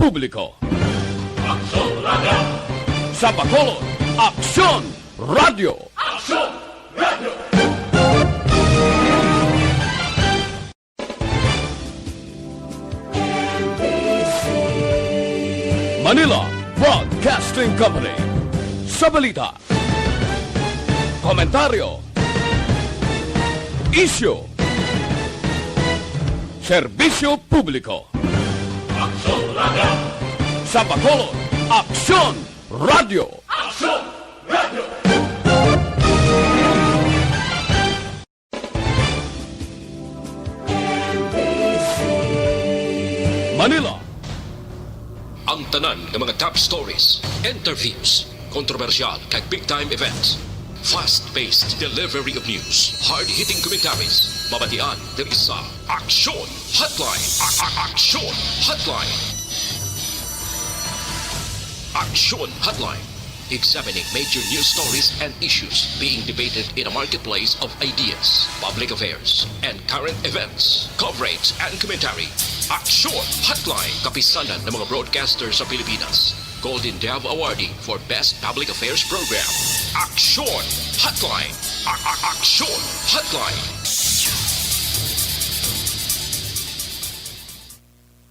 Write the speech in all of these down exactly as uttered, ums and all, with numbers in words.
Publiko. Aksyon Radio! Sa Bacolod, Aksyon Radio! Aksyon Radio! Manila Broadcasting Company. Sa balita, komentaryo, isyu, serbisyo publiko. Aksyon Radio! Sa Bacolod, Aksyon Radio! Aksyon Radio! Manila. Ang tanan nga mga top stories, interviews, kontrobersyal kag big time events. Fast-paced delivery of news, hard-hitting commentaries. Mabatian diri sa Aksyon Hotline. A- a- Aksyon Hotline. Aksyon Hotline. Examining major news stories and issues being debated in a marketplace of ideas, public affairs, and current events. Coverage and commentary. Aksyon Hotline. Kapisanan ng mga broadcaster sa Pilipinas. Golden Dove Awardee for Best Public Affairs Program. Aksyon Hotline. A- a- Aksyon Hotline.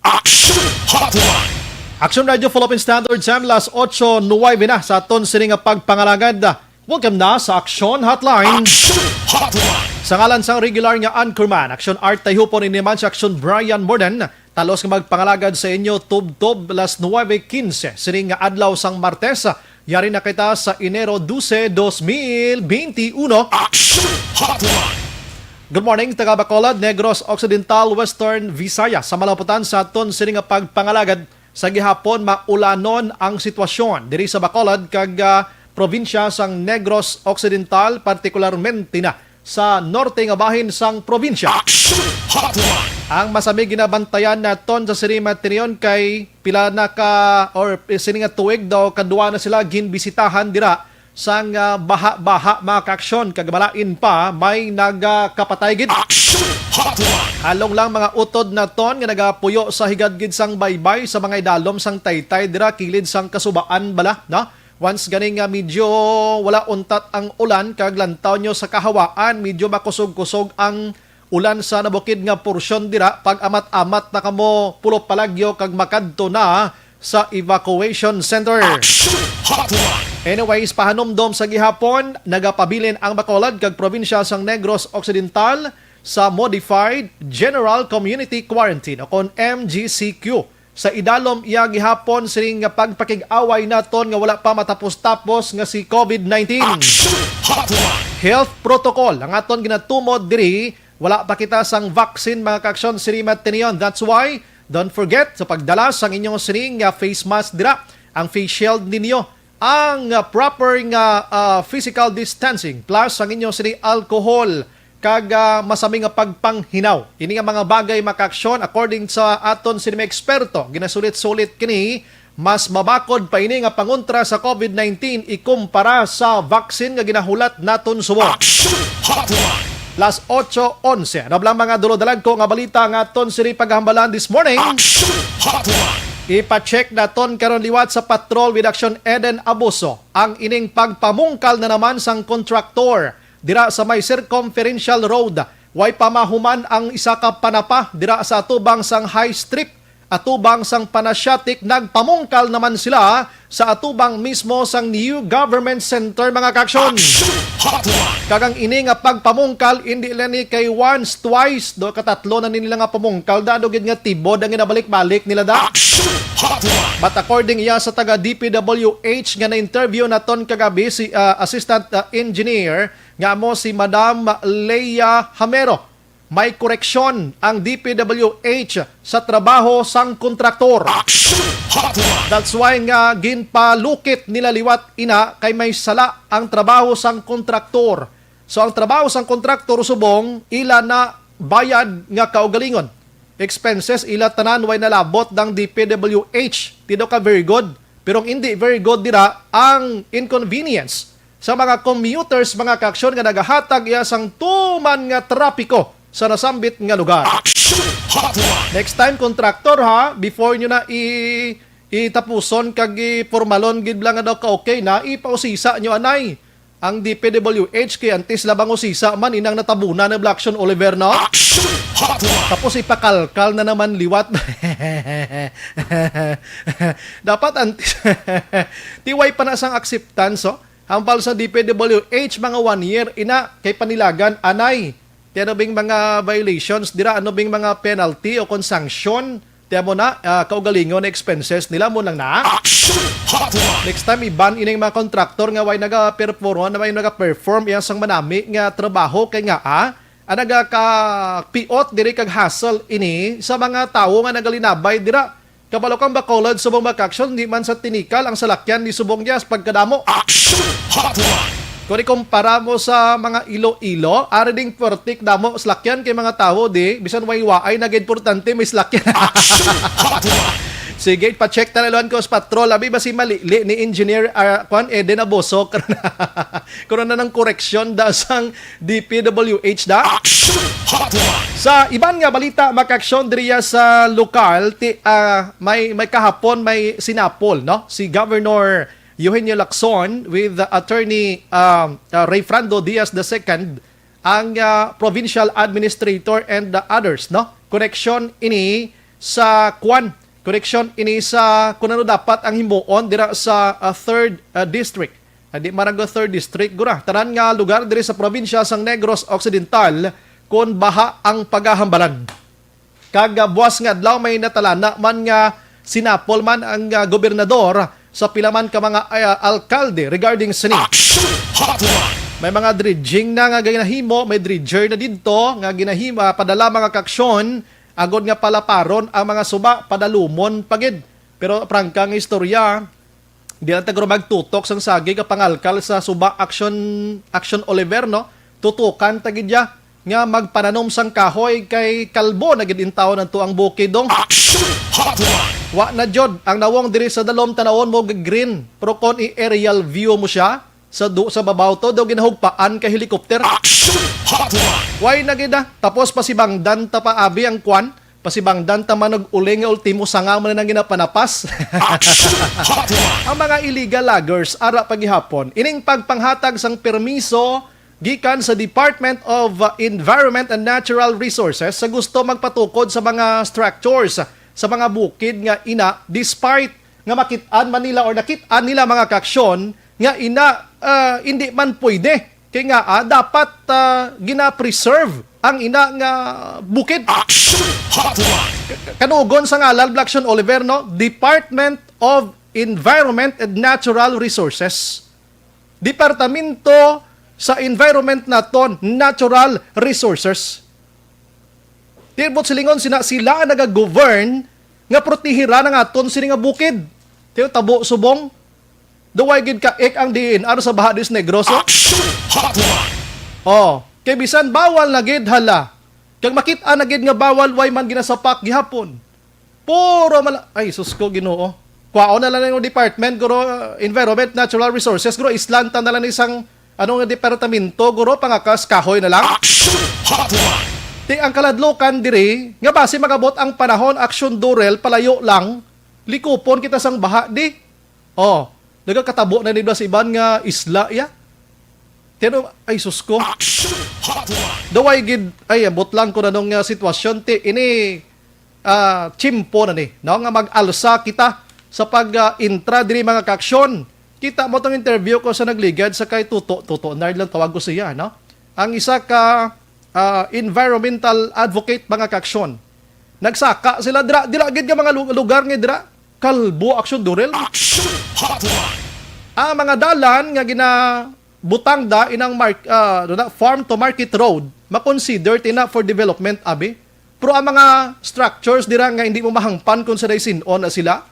Aksyon Hotline. Aksyon Radio Philippine Standard Time, las otso nuwebe na sa aton sini nga pagpangalagad. Welcome na sa Aksyon Hotline. Aksyon Hotline. Sa ngalan sang regular nga anchorman, Aksyon Art Tayhupon, ini man si Aksyon Brian Morden. Talos nga magpangalagad sa inyo, tubtob las nuwebe quince sini nga adlaw sang Martes. Yari na kita sa Enero dose, dos mil benti uno. Aksyon Hotline. Good morning, taga Bacolod, Negros Occidental, Western Visayas. Sa malaputan sa aton sini nga pagpangalagad, sa gihapon maulanon ang sitwasyon diri sa Bacolod kag, ah, probinsya sang Negros Occidental, partikularmente na sa norte nga bahin sang probinsya. Aksyon Hotline. Ang masami ginabantayan naton sa sini, Matrion, kay pila na ka or sini nga tuig daw kadwa na sila ginbisitahan dira sang, ah, baha-baha, mga kaaksyon, kag malain pa may nagakapatay gid. Aksyon Hotline. Halong lang mga utod naton nga nagapuyo sa higad gid sang baybay sa mga idalom sang taytay dira kilid sang kasubaan bala, no? Once gani nga medyo wala untat ang ulan kag lantaw nyo sa kahawaan, medyo makusog-kusog ang ulan sa nabukid nga porsyon dira, pag-amat-amat na kamo pulop palagyo kag makadto na sa evacuation center. Action Hotline. Anyways, pahanumdom sa gihapon, nagapabilin ang Bacolod kag probinsya sang Negros Occidental sa Modified General Community Quarantine o kon M G C Q. Sa idalom iya gihapon sining nga pagpakig-away naton nga wala pa matapos-tapos nga si COVID nineteen. Action Hotline. Health protocol ang aton ginatumod diri. Wala pa kita sang vaccine, mga kaaksyon, sini Matinion. That's why, don't forget sa pagdala sang inyong sining nga face mask dira, ang face shield ninyo, ang, ah, proper nga, ah, physical distancing, plus ang inyong sini alcohol, kag, ah, masami nga pagpanghinaw. Ini nga mga bagay, mga kaaksyon, according sa aton sini mga eksperto, ginasulit-sulit kini, mas mabakod pa ini nga pangontra sa COVID nineteen ikumpara sa vaccine nga ginahulat naton subong. Action Hotline. Las otso onse. Ano lang mga dulodalagko nga balita nga aton sini paghambalan this morning? Action Hotline. Ipa-check naton karon liwat sa Patrol with Action Eden Abuso ang ining pagpamungkal na naman sang kontraktor dira sa may Circumferential Road. Way pa mahuman ang isa ka panapa dira sa atubang sang High Street, atubang sang Panasiatic. Nagpamungkal naman sila sa atubang mismo sang New Government Center, mga kaaksyon. Action Hotline. Kag ang ini nga pagpamungkal, indi lang ni kay once, twice, do, katatlo na ni nila nga pamungkal, da, do gid nga tibod ang ginabalik-balik nila, da. Action Hotline. But according iya sa taga D P W H nga na-interview naton kagabi, si, ah, Assistant, ah, Engineer nga amo si Madam Leia Hamero, may koreksyon ang D P W H sa trabaho sang kontraktor. Action Hotline. That's why nga ginpalukit nila liwat ina kay may sala ang trabaho sang kontraktor. So ang trabaho sang kontraktor subong ila na bayad nga kaugalingon. Expenses ila tanan, way nalabot ang D P W H. Tido ka very good. Pero ang hindi very good dira ang inconvenience sa mga commuters, mga kaaksyon, nga nagahatag iya sang tuman nga trapiko sa nasambit nga lugar. Action Hotline. Next time, contractor, ha, before nyo na i itapuson kag ipormalon gid lang nga daw ka okay na, ipausisa nyo anay ang D P W H kay antes labang usisa man inang natabunan na Blackson Oliver, no? Action Hotline. Tapos ipakalkal na naman liwat. Dapat antes tiway pa na sang acceptance, oh. Hambal sa D P W H, mga one year ina kay panilagan anay. Ti ano bing mga violations dira? Ano bing mga penalty o kon sanction? Ti amo na, ah, kaugalingon na expenses nila mo lang na. Action Hotline. Next time, iban ining mga contractor nga way naga-perform, nga way naga-perform iya sang manami nga trabaho kay nga, ah, ang nagakapiot diri kag hassle ini sa mga tawo nga nagalinabay dira. Kabalo kang Bacolod, subong mga ka-aksyon, di man sa tinikal ang salakyan ni subong niya sa pagkadamo. Action Hotline. Kung ikumpara mo sa mga Iloilo, ari ding puwertik damo salakyan kay mga tawo di, bisan way waay nag-importante may salakyan. Action Hotline. Sige, pa-check ta na iluhan ko sa patrol. Abi ba si Malili ni Engineer, ah, kwan, Eden Aboso? Karon na nang koreksyon da sang D P W H da. Action Hotline. Sa iban nga balita, mga ka-aksyon, diriya sa lokal, ti, ah, may, may kahapon, may sinapol, no? Si Governor Eugenio Lacson with Attorney, um, uh, Rayfrando Diaz the second, ang, uh, provincial administrator and the others, no? Koneksyon ini sa kwan, koneksyon ini sa kung ano dapat ang himuon dira sa, uh, third, uh, district. Ah, di marago third district, gura. Tanan nga lugar diri sa probinsya sang Negros Occidental kon baha ang pagahambalan. Kag, ah, buas nga adlaw may natalana man nga sinapol man ang, ah, gobernador sa pila man ka mga, ah, alkalde regarding sini. Action Hotline. May mga dredging na nga ginahimo, may dredger na didto nga ginahimo, ah, padala mga ka-aksyon, agod nga palaparon ang mga suba, padalumon pa gid. Pero prangka nga istorya, di lang ta guro magtutok sang saging nga pangalkal sa suba, Action, Action Oliver, no? Tutukan ta gid ya nga magpananom sang kahoy kay kalbo na gid intawon adto ang bukid, dong. Action Hotline. Wa na jud ang nawong diri sa dalom, tanawon mo green, pero kon i-aerial view mo siya sa du-, sa babaw to daw ginahugpaan kay helicopter. Action Hotline. Way na gid, ah. Tapos pasibangdan ta pa abi ang kwan. Pasibangdan ta man og uling nga ultimo sanga man ang ginapanapas. Action Hotline. Ang mga illegal loggers ara pa gihapon ining pagpanghatag sang permiso gikan sa Department of, uh, Environment and Natural Resources sa gusto magpatukod sa mga structures sa mga bukid nga ina, despite nga makit-an man nila or nakit-an nila mga ka-aksyon nga ina, uh, hindi man pwede. Kay nga, ah, dapat, ah, gina-preserve ang ina nga bukid. Action Hotline. K-, kanugon sa ngalan, Blackson Oliver, no? Department of Environment and Natural Resources. Departamento sa Environment naton, Natural Resources. Ti buot silingon sina, sila ang nagagovern nga protehiran ang aton sini nga bukid. Ti tabo subong. Daw way gid ka-ek ang D N R sa baha diri sa Negros, oh. Action Hotline. Oh, kay bisan bawal na gid, hala. Kag makit-an na gid nga bawal, way man ginasapak gihapon. Puro mala-, ay, sus ko, Ginoo. Kwaon na lang yung department, guro, uh, Environment, Natural Resources, guro, islanta na lang isang, ano nga departamento, guro, pangakas kahoy na lang. Action Hotline. Ti ang kaladlokan diri, nga basi magabot ang panahon, Action Durel, palayo lang, likupon kita sang baha, di? Oh, nagakatabo na nila sa iban nga isla, ya. Ti ano, ay, sus ko. Action Hotline. Daw way gid, ay, ambot lang kung anong, ah, sitwasyon, ti, ini, ah, tiyempo na ni, no? Nga mag-alsa kita sa pag, ah, intra diri, mga ka-aksyon. Kita mo tong interview ko sa nagligad sa kay Tuto, Tuto Nard lang tawag ko siya, no? Ang isa ka, ah, environmental advocate, mga ka-aksyon. Nagsaka sila dira, dira gid nga mga lu-, lugar nga dira. Kalbo, Action Durel. Action Hotline. Ang mga dalan nga ginabutang da inang mark-, ah, ano na, farm to market road, makonsider tina for development, abi. Pero ang mga structures dira nga hindi mo mahangpan kung sa sin-o na sila,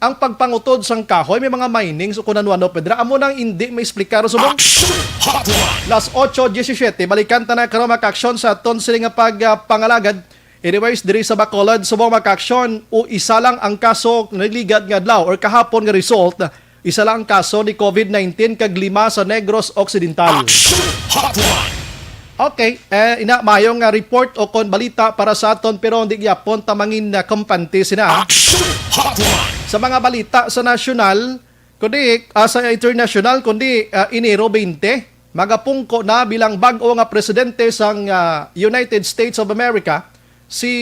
ang pagpangutod sang kahoy, may mga mining, so kung ano-ano pa dira, amo nang hindi maexplicar subong. Action Hotline. Las ocho diecisiete, balikan ta na karon, mga ka-aksyon, sa aton sini nga pag, ah, pangalagad. Anyways, diri sa Bacolod, subong, mga ka-aksyon, o isa lang ang kaso naligad nga adlaw or kahapon nga result, isa lang ang kaso ni COVID nineteen kag lima sa Negros Occidental. Action Hotline. Okay, eh, ina, mayo nga report o kon balita para sa aton, pero hindi gyapon ta mangin, ah, kampante sina. Action Hotline! Sa mga balita sa nasyonal, kundi, ah, sa internasyonal, kundi, ah, Enero twenty, magapungko na bilang bag-o nga presidente sang, ah, United States of America si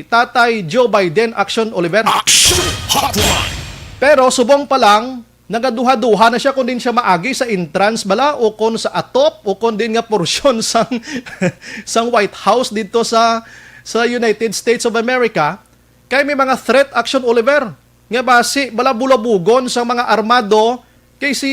Tatay Joe Biden, Action Oliver. Action Hotline! Pero subong pa lang, nagaduha-duha na siya kung din siya maagi sa entrance bala o kung sa atop o kung din nga porsyon sang, sang White House dito sa, sa United States of America. Kay may mga threat, Action Oliver, nga basi bala bulabugon sa mga armado kay si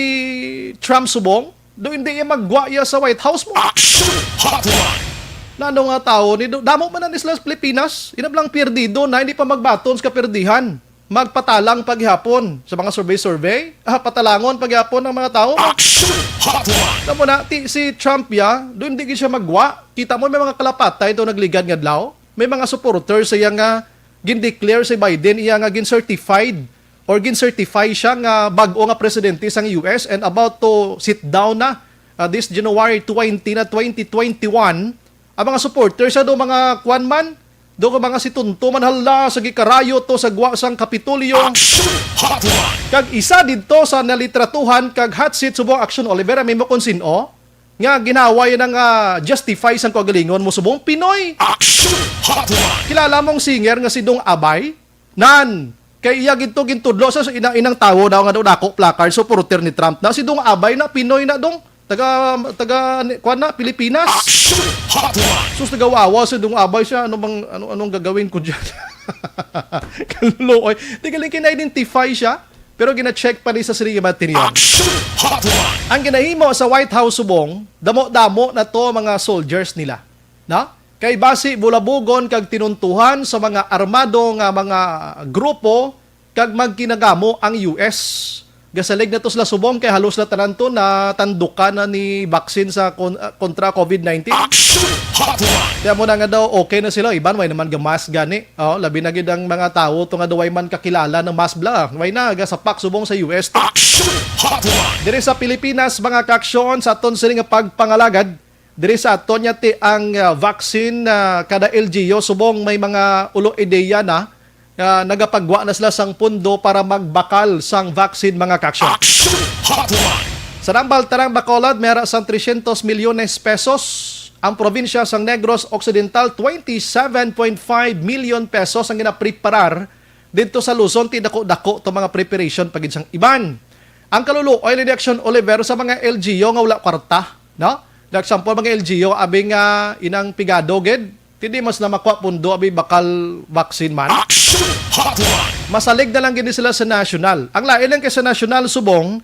Trump subong, do hindi iya maggwa iya sa White House mo. Action Hotline! Nano nga tao ni do-, damo man na ni sila sa Pilipinas, inablang perdido na hindi pa magbaton sa kaperdihan. Magpatalang paghihapon sa mga survey-survey. Ah, patalangon paghihapon ang mga tao. Action Hotline! Namo na, ti, si Trump ya, do hindi gid siya maggwa. Kita mo, may mga kalapatay to nagligad nga adlaw. May mga supporters sa iya nga gin-declare si Biden, iya nga gin-certified or gin-certify siya nga bag-o nga presidente sang U S and about to sit down na, ah, this January twenty na twenty twenty-one. Ang mga supporters sa do mga kwan man, do mga si Tonto man hala sa gikarayo to sa gwa sang Kapitolyo. Action Hotline! Kag isa didto sa nalitratuhan kag hot seat subong Action Oliver, may mo kung sin-o, nga ginaway na nga justify sang kaugalingon mo subong Pinoy. Action Hotline! Kilala mong singer nga si Dong Abay? Nan, kay iya gid to gintudlo sa inang, inang tawo daw nga daw dako placard, supporter ni Trump na. Si Dong Abay na, Pinoy na dong. Taga, taga, ni-, kuwan na, Pilipinas. Action Hotline! Sus, nagawawa si Dong Abay siya. Ano bang, ano, anong gagawin ko dyan? Kaluluoy. Di galing kina-identify siya, pero gina-check pa ni sa sila material. Action Hotline! Ang ginahimo sa White House subong, damo-damo na to mga soldiers nila. Na? Kay basi bulabugon kag tinuntuhan sa mga armado nga mga grupo kag magkinagamo ang U S. Gasalig na to sila subong kay halos na tanan to natandukan na ni vaccine sa kon-, ah, kontra COVID nineteen. Action Hotline! Kaya mo na nga daw okay na sila, iban way naman gamas gani. Oh, labi na gid ang mga tawo to nga daw way man kakilala ng mask bla. Way na gasapak subong sa U S to. Action Hotline! Diri sa Pilipinas, mga kaaksyon, sa aton sini nga pagpangalagad, diri sa aton niya ti ang, ah, vaccine, ah, kada L G U subong may mga ulo ideya na, ah, nagapagwa na sila sang pundo para magbakal sang vaccine, mga kaaksyon. Action Hotline! Sa Rambal Tarang Bacolod, mera sang trescientos milyones pesos. Ang probinsya sang Negros Occidental, twenty-seven point five million pesos ang ginapreparar didto sa Luzon, ti dako-dako to mga preparation pa gid sang iban. Ang kaluluoy ni Action Oliver sa mga L G U nga wala kwarta, no? Nagsampol mga L G U, abi nga inang pigado gid, ti di mas na makuha pundo, abi bakal vaccine man. Action Hotline! Masalig na lang gid sila sa national. Ang lain lang kay sa national subong,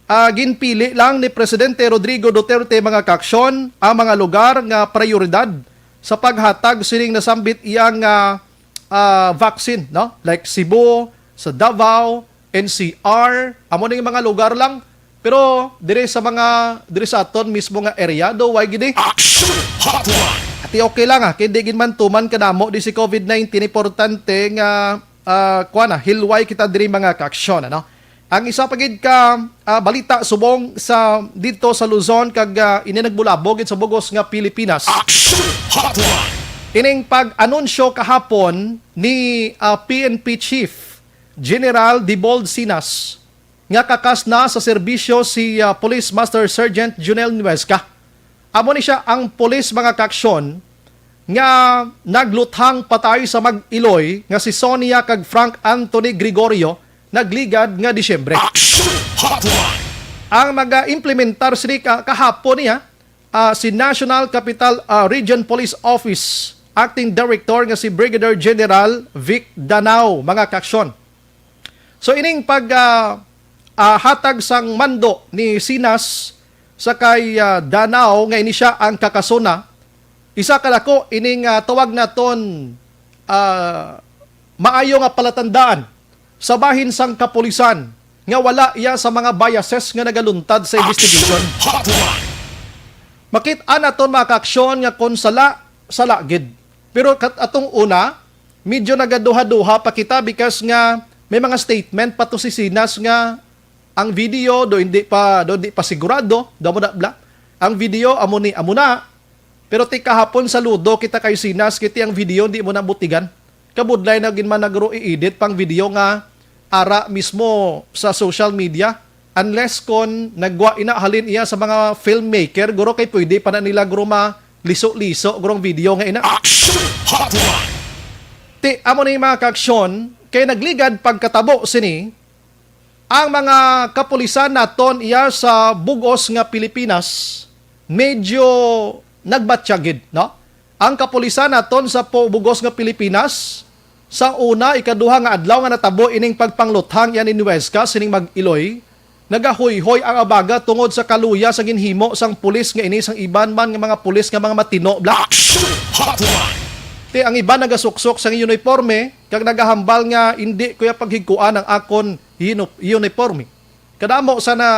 ah, ginpili lang ni Presidente Rodrigo Duterte, mga kaaksyon, ang mga lugar nga prioridad sa paghatag sining nasambit iyang, ah, ah, vaccine, no? Like Cebu, sa Davao, N C R, amo ning mga lugar lang. Pero diri sa mga, diri sa aton mismo nga area, do, way gid eh. Action Hotline! Ati okay lang, ah, kay di gid man tuman kadamo di si COVID nineteen, importante nga, ah, kuwan na, hilway kita diri, mga kaaksyon, ano? Ang isa pa gid ka, ah, balita subong sa dito sa Luzon kag, ah, ini nagbulabog gid sa bugos nga Pilipinas. Action Hotline! Ining pag-anunsyo kahapon ni, ah, P N P Chief General Dibold Sinas nga kakas na sa serbisyo si, ah, Police Master Sergeant Junel Nuesca. Amo ni siya ang pulis, mga kaaksyon, nga nagluthang patay sa mag-iloy nga si Sonia kag Frank Anthony Gregorio nagligad nga Disyembre. Action Hotline! Ang mag-implementar sini ka-, kahapon niya, ah, si National Capital, ah, Region Police Office Acting Director nga si Brigadier General Vic Danao, mga kaaksyon. So, ining pag, ah, ah, hatag sang mando ni Sinas sa kay, ah, Danao nga ini siya ang kakasona, isa ka dako ining, ah, tawag naton, ah, maayo nga palatandaan sa bahin sang kapulisan nga wala iya sa mga biases nga nagaluntad sa investigation. Action Hotline! Makit-an naton, mga kaaksyon, nga kon sala, sala gid. Pero kat-, atong una, medyo nagaduha-duha pa kita because nga may mga statement pa to si Sinas nga ang video do hindi pa, do hindi pa sigurado, do mo na bla. Ang video amo ni, amo na. Pero ti kahapon, saludo kita kay Sinas, kay ti ang video di mo nabutigan. Kabudlay na gid man na guro i-edit pang video nga ara mismo sa social media. Unless kon nagwa ina halin iya sa mga filmmaker, guro, kay pwede pa na nila guro maliso-liso gurong video nga ina. Action Hotline! Ti amo ni mga kaaksyon, kay nagligad pagkatabo sini, ang mga kapulisan naton iya sa bugos nga Pilipinas medyo nagbatyagid, no? Ang kapulisan naton sa pu-, bugos nga Pilipinas, sa una, ikaduha nga adlaw nga natabo ining pagpangluthang iya ni Nuesca sining mag-iloy, nagahuyhoy ang abaga tungod sa kaluya sa ginhimo sang pulis nga ini sang iban man nga mga pulis nga mga matino, bla. Action Hotline! Ti ang iban nagasuksok sang uniporme kag nagahambal nga, "Indi ko ya paghigkuan ang akon uni-, uniporme." Kadamo sa na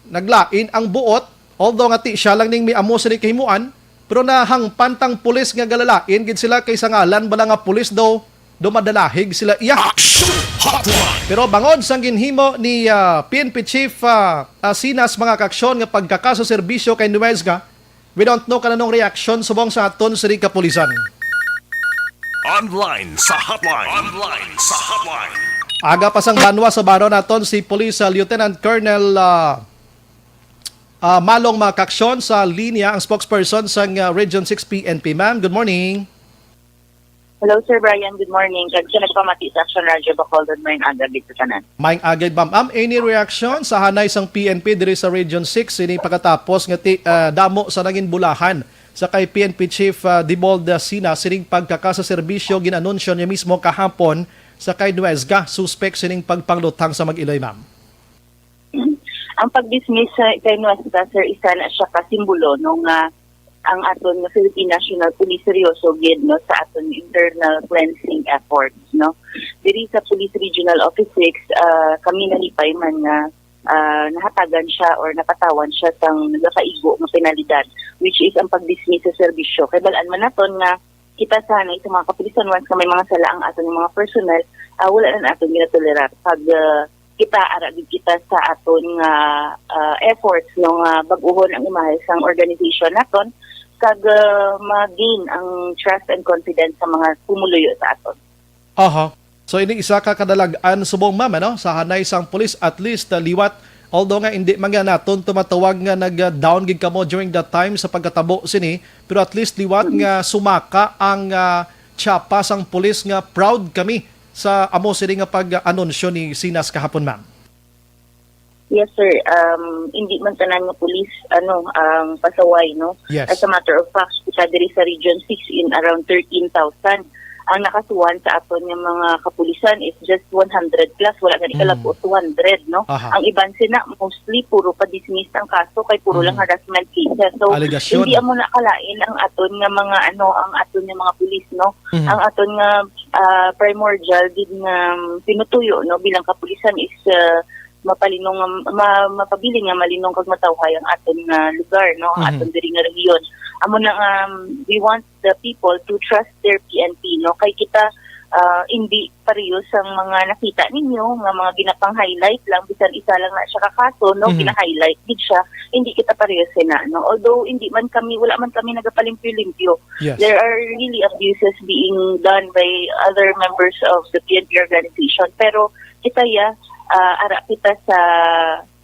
naglain ang buot, although nga ti siya lang ning may amo sa kahimuan, pero nahangpan tang pulis nga galalain gid sila kay sa ngalan bala nga pulis daw, daw madalahig sila iya. Action Hotline! Pero bangod sang ginhimo ni, ah, P N P Chief, ah, ah, Sinas, mga kaaksyon, nga pagkakasaserbisyo kay Nuesga, we don't know kan anong reaksyon subong sa aton sini kapulisan. Online sa hotline. Online sa hotline. Aga pa sang banwa sa baro naton si Police, ah, Lieutenant Colonel, ah, ah, Malong, mga kaaksyon, sa linya ang spokesperson sang, ah, Region six P N P. Ma'am, good morning. Hello, Sir Brian. Good morning. Kag sa nagpamati sa Action Radio Bacolod, maayong aga gid sa tanan. Maayong aga, ma'am. Ma'am, any reaction sa hanay sang P N P diri sa Region six ini pagkatapos nga ti-, ah, damo sa nangin bulahan sa kay P N P Chief, ah, Dibold, ah, Sina sining pagkakasaserbisyo gin-anunsyo niya mismo kahapon sa kay Nuesga, suspek sining pagpangluthang sa mag-iloy, ma'am? Ang pag-dismiss sa kay Nuesga, sir, isa na siya ka simbolo no nga ang aton nga Philippine National Police seryoso gid, no, sa aton internal cleansing efforts, no. Diri sa Police Regional Office six, ah, kami nalipay man nga, ah, nahatagan siya or napatawan siya sang nagakaigo nga penalidad, which is ang pag-dismiss sa serbisyo. Kay bal-an man naton nga kita sanay sa mga kapulisan, once nga may mga sala ang aton nga mga personnel, ah, wala na naton ginatolerar. Pag, ah, kita, ara gid kita sa aton nga, ah, efforts, no, nga bag-uhon ang imahe sang organization naton, kag, ah, ma-gain ang trust and confidence sa mga pumuluyo sa aton. Aha. So, ini isa ka kadalag-an subong, ma'am, ano, sa hanay sang pulis, at least, ah, liwat, although nga hindi man nga naton tumatawag nga nag-down gid kamo during that time sa pagkatabo sini, pero at least liwat nga sumaka ang, ah, tsapa sang pulis nga proud kami sa amo sini nga pag-anunsyo ni Sinas kahapon, ma'am. Yes, sir. Um, hindi man tanan nga pulis, ano, ang pasaway, no? Yes. As a matter of fact, kita diri sa Region six in around thirteen thousand. Ang nakasuhan sa aton nga mga kapulisan is just one hundred plus, wala gani kalabot two hundred, no? Aha. Ang iban sina mostly puro pa dismiss ang kaso kay puro lang harassment cases. So, hindi amo na kalain ang aton nga mga, ano, ang aton nga mga pulis, no? Mhm. Ang aton nga, ah, primordial gid nga, um, pinutuyo, no, bilang kapulisan is, ah, mapalinong nga, ma-, mapabilin nga malinong kag matawhay ang aton nga lugar, no, ang aton diri nga rehiyon. Amo na nga, um, we want the people to trust their P N P, no, kay kita, ah, hindi pareho sang mga nakita ninyo nga mga ginapang-highlight lang, bisan isa lang na siya ka kaso, no, gina-highlight gid siya. Hindi kita pareho sina, no, although hindi man kami, wala man kami nagapalimpyo-limpyo. Yes. There are really abuses being done by other members of the P N P organization, pero kita ya, ah, ara kita sa,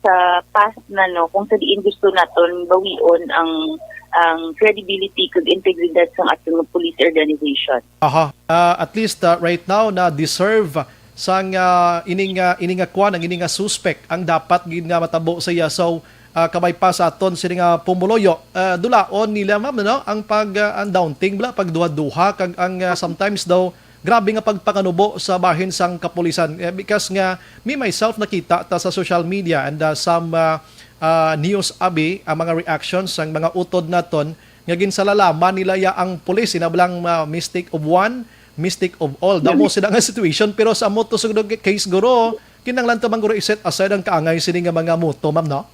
sa past na, no, kung sa diin gusto naton bawion ang, ang credibility kag integridad sang aton nga police organization. Aha. Ah, at least, ah, right now na deserve sang, ah, ining, ah, ining nga kwan, ang ining nga suspect ang dapat gid nga matabo sa iya. So, ah, kabay pa sa aton sini nga pumuluyo, ah, dulaon nila, ma'am, no, ang pag, ah, ang daunting bala, pagduha-duha kag ang, ah, sometimes daw grabe nga pagpanganubo sa bahin sang kapulisan. Eh, because nga, me myself nakita ta sa social media and, ah, some, ah, ah, news abi ang mga reactions sang mga utod naton nga ginsalalaman nila ya ang pulis, ina bala nga mistake of one, mistake of all. Damo sila nga situation, pero sa amo to sa case guro, kinahanglan ta man guro i-set aside ang kaangay sini nga mga moto, ma'am, no?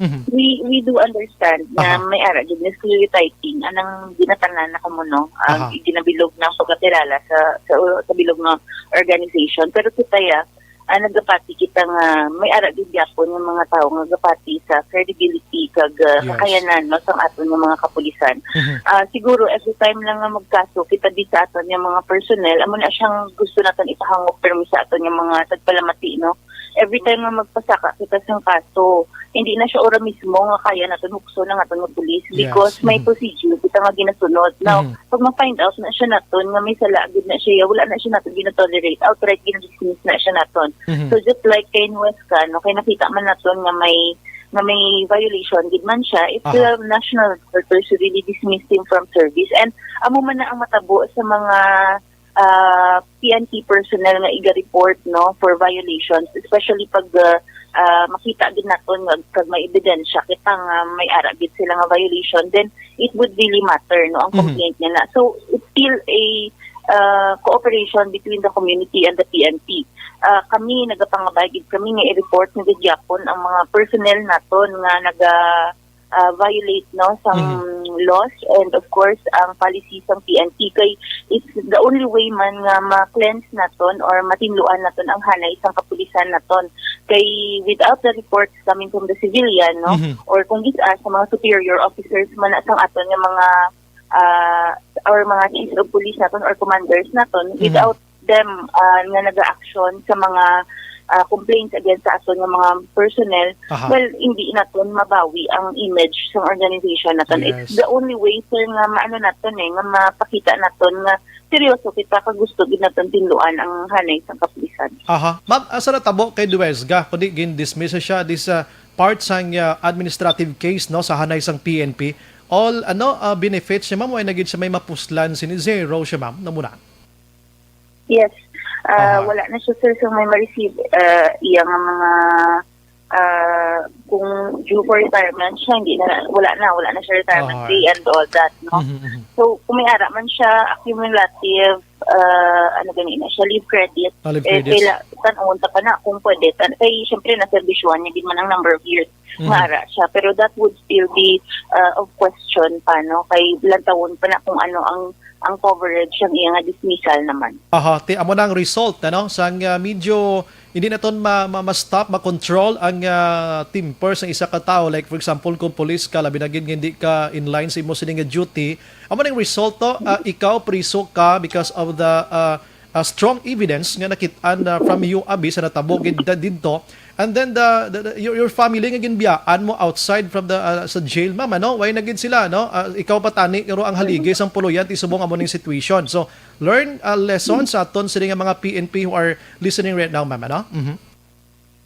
Mhm. We, we do understand na may ara gid nga stereotyping anang ginatanan na kamo, no? Ang ginabilog ng pagkakilala sa, sa, sa bilog nga organization. Pero kita ya, ah, nagapati kita nga may ara gid gyapon nga mga tawo nga gapati sa credibility kag, ah, Yes. kakayanan, no, sang aton nga mga kapulisan. Mhm. Ah, siguro every time lang nga magkaso kita di sa aton nga mga personnel, amo na siyang gusto naton ipahangop permi sa aton nga mga tagpalamati, no. Every time nga magpasaka kita sang kaso, hindi na siya ora mismo nga kaya naton hukson ang aton nga pulis Yes. because may Mhm. procedure kita nga ginasunod. Now, Mhm. pag ma-find out na siya naton nga may sala gid na siya, wala na siya naton gina-tolerate. Outright gina-dismiss na siya naton. Mhm. So, just like kay Nuesca, no, kay nakita man naton nga may, nga may violation gid man siya, it's Aha. the national headquarters who really dismissed him from service. And amo man na ang matabo sa mga, ah, P N P personnel nga iga-report, no, for violations, especially pag, ah, ah, makita gid naton nga kag may ebidensya kita nga may ara gid sila nga violation, then it would really matter, no, ang Mhm. complaint niya na. So, it's still a, ah, cooperation between the community and the P N P. Ah, kami, nagapangabay gid kami nga i-report na gid gyapon ang mga personnel naton nga naga, ah, violate, no, sang Mhm. laws and, of course, ang policy sang P N P. Kay it's the only way man nga ma-cleanse naton or matinluan naton ang hanay sang kapulisan naton. Kay without the reports coming from the civilian, no, Mhm. or kung gid sa mga superior officers man na sang aton nga mga, ah, or mga chiefs of police naton or commanders naton, Mhm. without them, ah, nga naga-action sa mga, ah, complaints against sa aton nga mga personnel, Aha. well, hindi naton mabawi ang image sang organization naton. It's Yes. the only way, sir, nga maano naton eh, nga mapakita naton nga seryoso kita kag gusto gid naton tinluan ang hanay sang kapulisan. Aha. Ma'am, asa natabo kay Duesga, kundi gin-dismiss siya this, ah, part sang, ah, administrative case, no, sa hanay sang P N P. All, ano, ah, benefits siya, ma'am, way na gid siya may mapuslan sini, zero siya, ma'am, namuna. Yes. Ah, Aha. Wala na siya, sir, sa may ma-receive, ah, iya nga mga, ah, kung due for retirement siya, hindi na, wala na, wala na siya retirement Aha. pay and all that, no? Mhm, mhm. So, kung may ara man siya, accumulative, ah, ano gani na siya, leave credit. Ah, leave Eh, credits. kaila-, tan-awon ta pa na kung pwede. Tan-, kay, syempre, naserbisyuhan niya din man ang number of years Mhm. nga ara siya. Pero that would still be, ah, of question pa, no? Kay lantawon pa na kung ano ang, ang coverage sang iya nga dismissal naman. Aha, ti-, amo na ang result, ano? Sang, ah, medyo hindi naton ma-, ma-, ma-stop, ma-control ang, ah, temper sa isa ka tawo. Like, for example, kung police ka, labi na gid nga hindi ka in line sa imo sini nga duty, amo na ang result to, ah, ikaw priso ka because of the, ah, ah, strong evidence nga nakit-an, ah, from you, abi, sa natabo gid da-, didto. And then the, the, the- your, your family nga ginbiyaan mo outside from the, ah, sa jail, ma'am, ano? Why na gid sila, no? Ah, ikaw pa tani, pero ang haligi sang puloy-an ti subong amo ning situation. So, learn a lesson sa aton sini nga mga P N P who are listening right now, ma'am, ano? Mhm.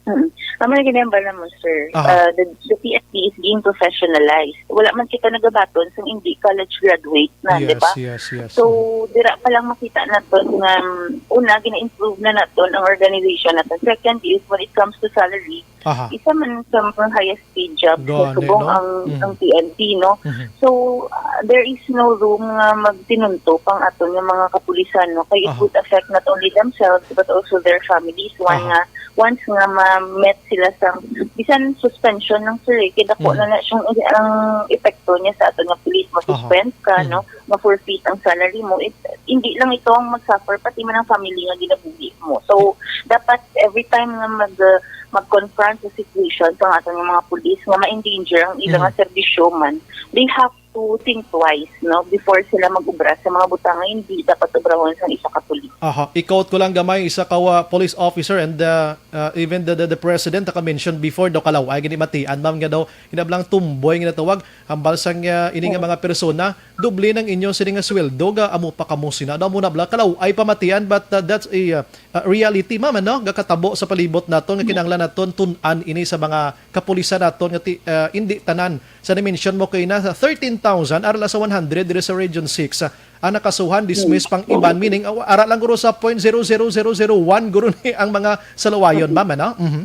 Mm. Amo na ginambal na mo, sir. Aha. Uh, the, the P F D is being professionalized. Wala man kita nagabaton sa hindi college graduate na, di Yes, ba? Yes, yes. So, dira pa lang makita naton nga, um, una, gina-improve na naton ang organization naton. Second is, when it comes to salary, Aha. isa man sa mga highest paid jobs sa Gani, subong no? ang, Mhm. ang P N P, no? Mhm. So, uh, there is no room nga magtinunto pang aton nga mga kapulisan, no? Kay it Aha. would affect not only themselves, but also their families. One Aha. nga, once nga ma-met sila sa, bisan suspension ng sir, eh, kay dako Mhm. na na siyang, ang epekto niya sa aton nga police, Aha. ma-suspend ka, Mhm. no? Ma-forfeit ang salary mo. It, hindi lang ito ang mag-suffer, pati man ang family nga ginabuhi mo. So, dapat every time nga mag, uh, mag-confront sa situation sa aton nga mga police nga ma-endanger ang ilang Mhm. nga serbisyo man, they have to think twice, no, before sila mag-obra sa mga butang nga hindi dapat obrahon sa isa ka pulis. Aha. I-quote ko lang gamay, isa ka, ah, police officer and, ah, ah, even the, the, the president naka-mention before daw, kalaw-ay gid ni matian, ma'am, nga daw hinablang tumboy nga natawag, hambal sang, ah, ini nga Oh. mga persona, doble nang inyo sini nga sweldo, ga amo pa kamo sina. Daw mo na bla, kalaw-ay pamatian, but, ah, that's a, ah, ah, reality, ma'am, ano? Gakatabo sa palibot naton nga Mm. kinahanglan naton tun-an ini sa mga kapulisan naton nga ti-, ah, indi tanan. Sa ni-mention mo kay na, sa thirteen thousand, ara lang sa one hundred diri sa Region six, ah, ang nakasuhan, dismiss Mm. pang iban, meaning, ah, ara lang guro sa point zero zero zero zero one guro ni ang mga salawayon, ma'am, ano? Mhm.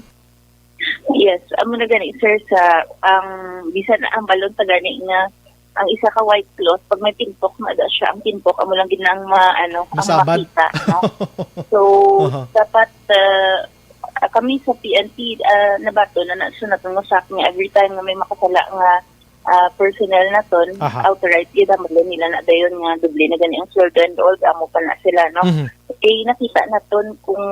Yes, amo na gani, sir, sa ang bisan ang balon pa gani nga ang isa ka white cloth, pag may pinpok, maada siya ang pinpok, amo lang gid na ang ma-, ano, ang Masabat. makita, no? So, Aha. dapat, ah, kami sa P N P, ah, nabato na na, so, natungo sa akin nga every time nga may makasala nga ah, personnel naton, Aha. outright gyud, hambalan nila na dayon nga doble na gani ang sweldo and all, amo pa na sila, no? Mhm. Kay nakita naton kung,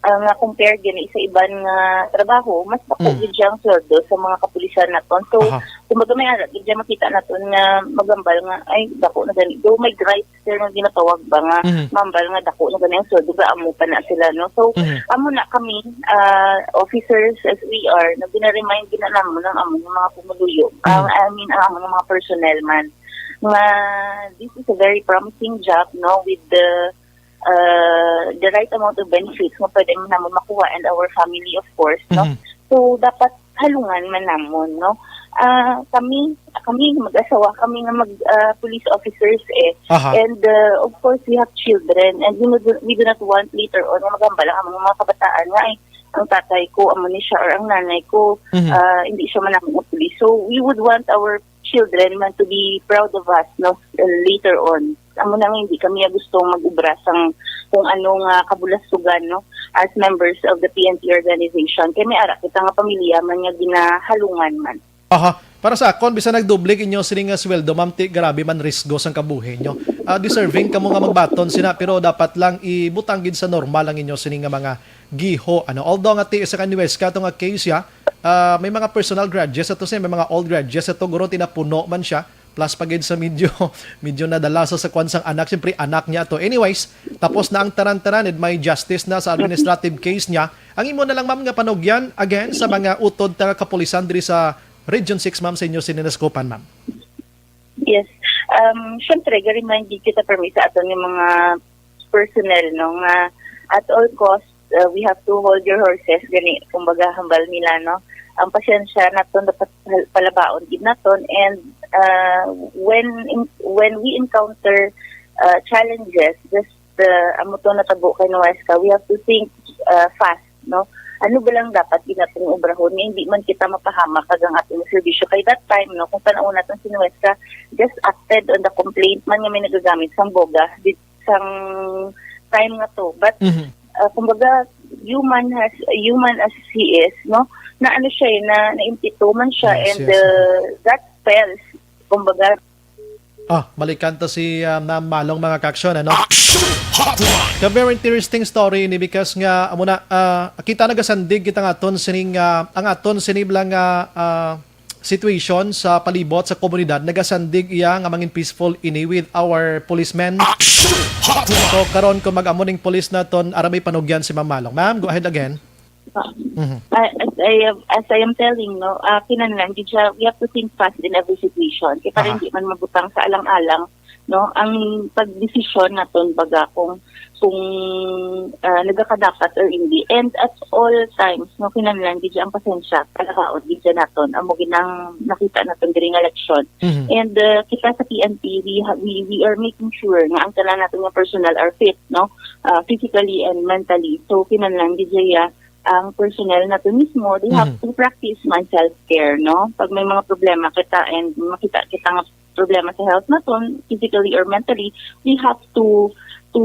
ah, nga compare gani sa iban nga trabaho, mas dako Mm. gyud siya ang sweldo sa mga kapulisan naton. So, Aha. kumbaga, may ara gyud siya makita naton nga magambal nga, "Ay, dako na gani." Though may gripe sir, nga ginatawag ba nga Mhm. mambal nga dako na gani ang sweldo, ga amo pa na sila, no? So, Mhm. amo na kami, ah, officers as we are, na gina-remind gina namon ang among mga pumuluyo. Mhm. Ang, I mean, ang among mga personnel man. Nga, this is a very promising job, no? With the, ah, the right amount of benefits nga pwede man namon makuha and our family, of course, no? Mhm. So, dapat halungan man namon, no? Ah, kami, kami mag-asawa, kami nga mag, ah, police officers, eh. Aha. And, uh, of course, we have children, and we do, we do not want later on nga magambal ang among mga kabataan nga, "Ay, ang tatay ko, amo ni siya, or ang nanay ko, Mhm. ah, hindi siya man ang police." So, we would want our children man to be proud of us, no, later on. Amo na nga, hindi kami gustong mag-ubra sang kung ano nga kabulastugan, no, as members of the P N P organization. Kay may ara kita nga pamilya man nga ginahalungan man. Aha. Para sa akon, bisan nagdoble inyo sini nga sweldo, ma'am, ti grabe man risgo sang kabuhi nyo. Ah, deserving kamo nga magbaton sina, pero dapat lang ibutang gid sa normal ang inyo sini nga mga giho, ano. Although nga ti sa kaniwes ka to nga case ya, ah, may mga personal grudges ato siya, may mga old grudges ato, guro tinapuno man siya. Plus pa gid sa medyo, medyo nadala sa sakwan sang anak, siyempre anak niya to. Anyways, tapos na ang tanan-tanan, and may justice na sa administrative case niya. Ang imo na lang, ma'am, nga panugyan, again, sa mga utod ta kapulisan diri sa Region six, ma'am, sa inyo sinineskupan, ma'am. Yes. Um, syempre, ga-remind gid kita permi sa aton nga mga personnel, no, nga at all costs, uh, we have to hold your horses, gani, kumbaga, hambal nila, no. Ang pasensya naton dapat pal-, palabaon gid naton, and, uh, when in-, when we encounter, uh, challenges, just, uh, amo to natabo kay Nuesca, we have to think, uh, fast, no? Ano ba lang dapat gid naton obrahon nga hindi man kita mapahamak kag ang aton serbisyo? Kay that time, no, kung tan-awon naton si Nuesca, just acted on the complaint man nga may nagagamit sang boga di sang time nga to. But, Mhm. uh, kumbaga, human has, human as he is, no? Na ano siya, eh, na naimpito man siya, Yes, and, yes. uh, that spells, kumbaga, Ah, balikan ta si, ah, Ma'am Malong, mga ka-aksyon, ano? Action Hotline! Ka very interesting story ini because nga, amo na, ah, kita nagasandig kita nga aton sining, ah, ang aton sini bala nga, ah, situation sa palibot sa komunidad, nagasandig iya nga mangin peaceful ini with our policemen. Action Hotline! So, karon kung mag-amo ning police naton, ara may panugyan si Ma'am Malong. Ma'am, go ahead again. Mhm. Ah, as I am, as I am telling, no, ah, kinahanglan gid siya, we have to think fast in every situation. Kay para Aha. hindi man mabutang sa alang-alang, no, ang pagdesisyon naton baga kung, kung, ah, nagakadapat or hindi. And at all times, no, kinahanglan gid siya ang pasensya, palabaon gid siya naton. Amo gid ang nakita naton diri nga eleksyon. Mhm. And, ah, kita sa P N P, we ha-, we, we are making sure nga ang tanan naton nga personnel are fit, no, ah, physically and mentally. So, kinahanglan gid siya ang personnel nato mismo, they have Mhm. to practice man self-care, no? Pag may mga problema kita and makita kita nga problema sa health naton, physically or mentally, we have to, to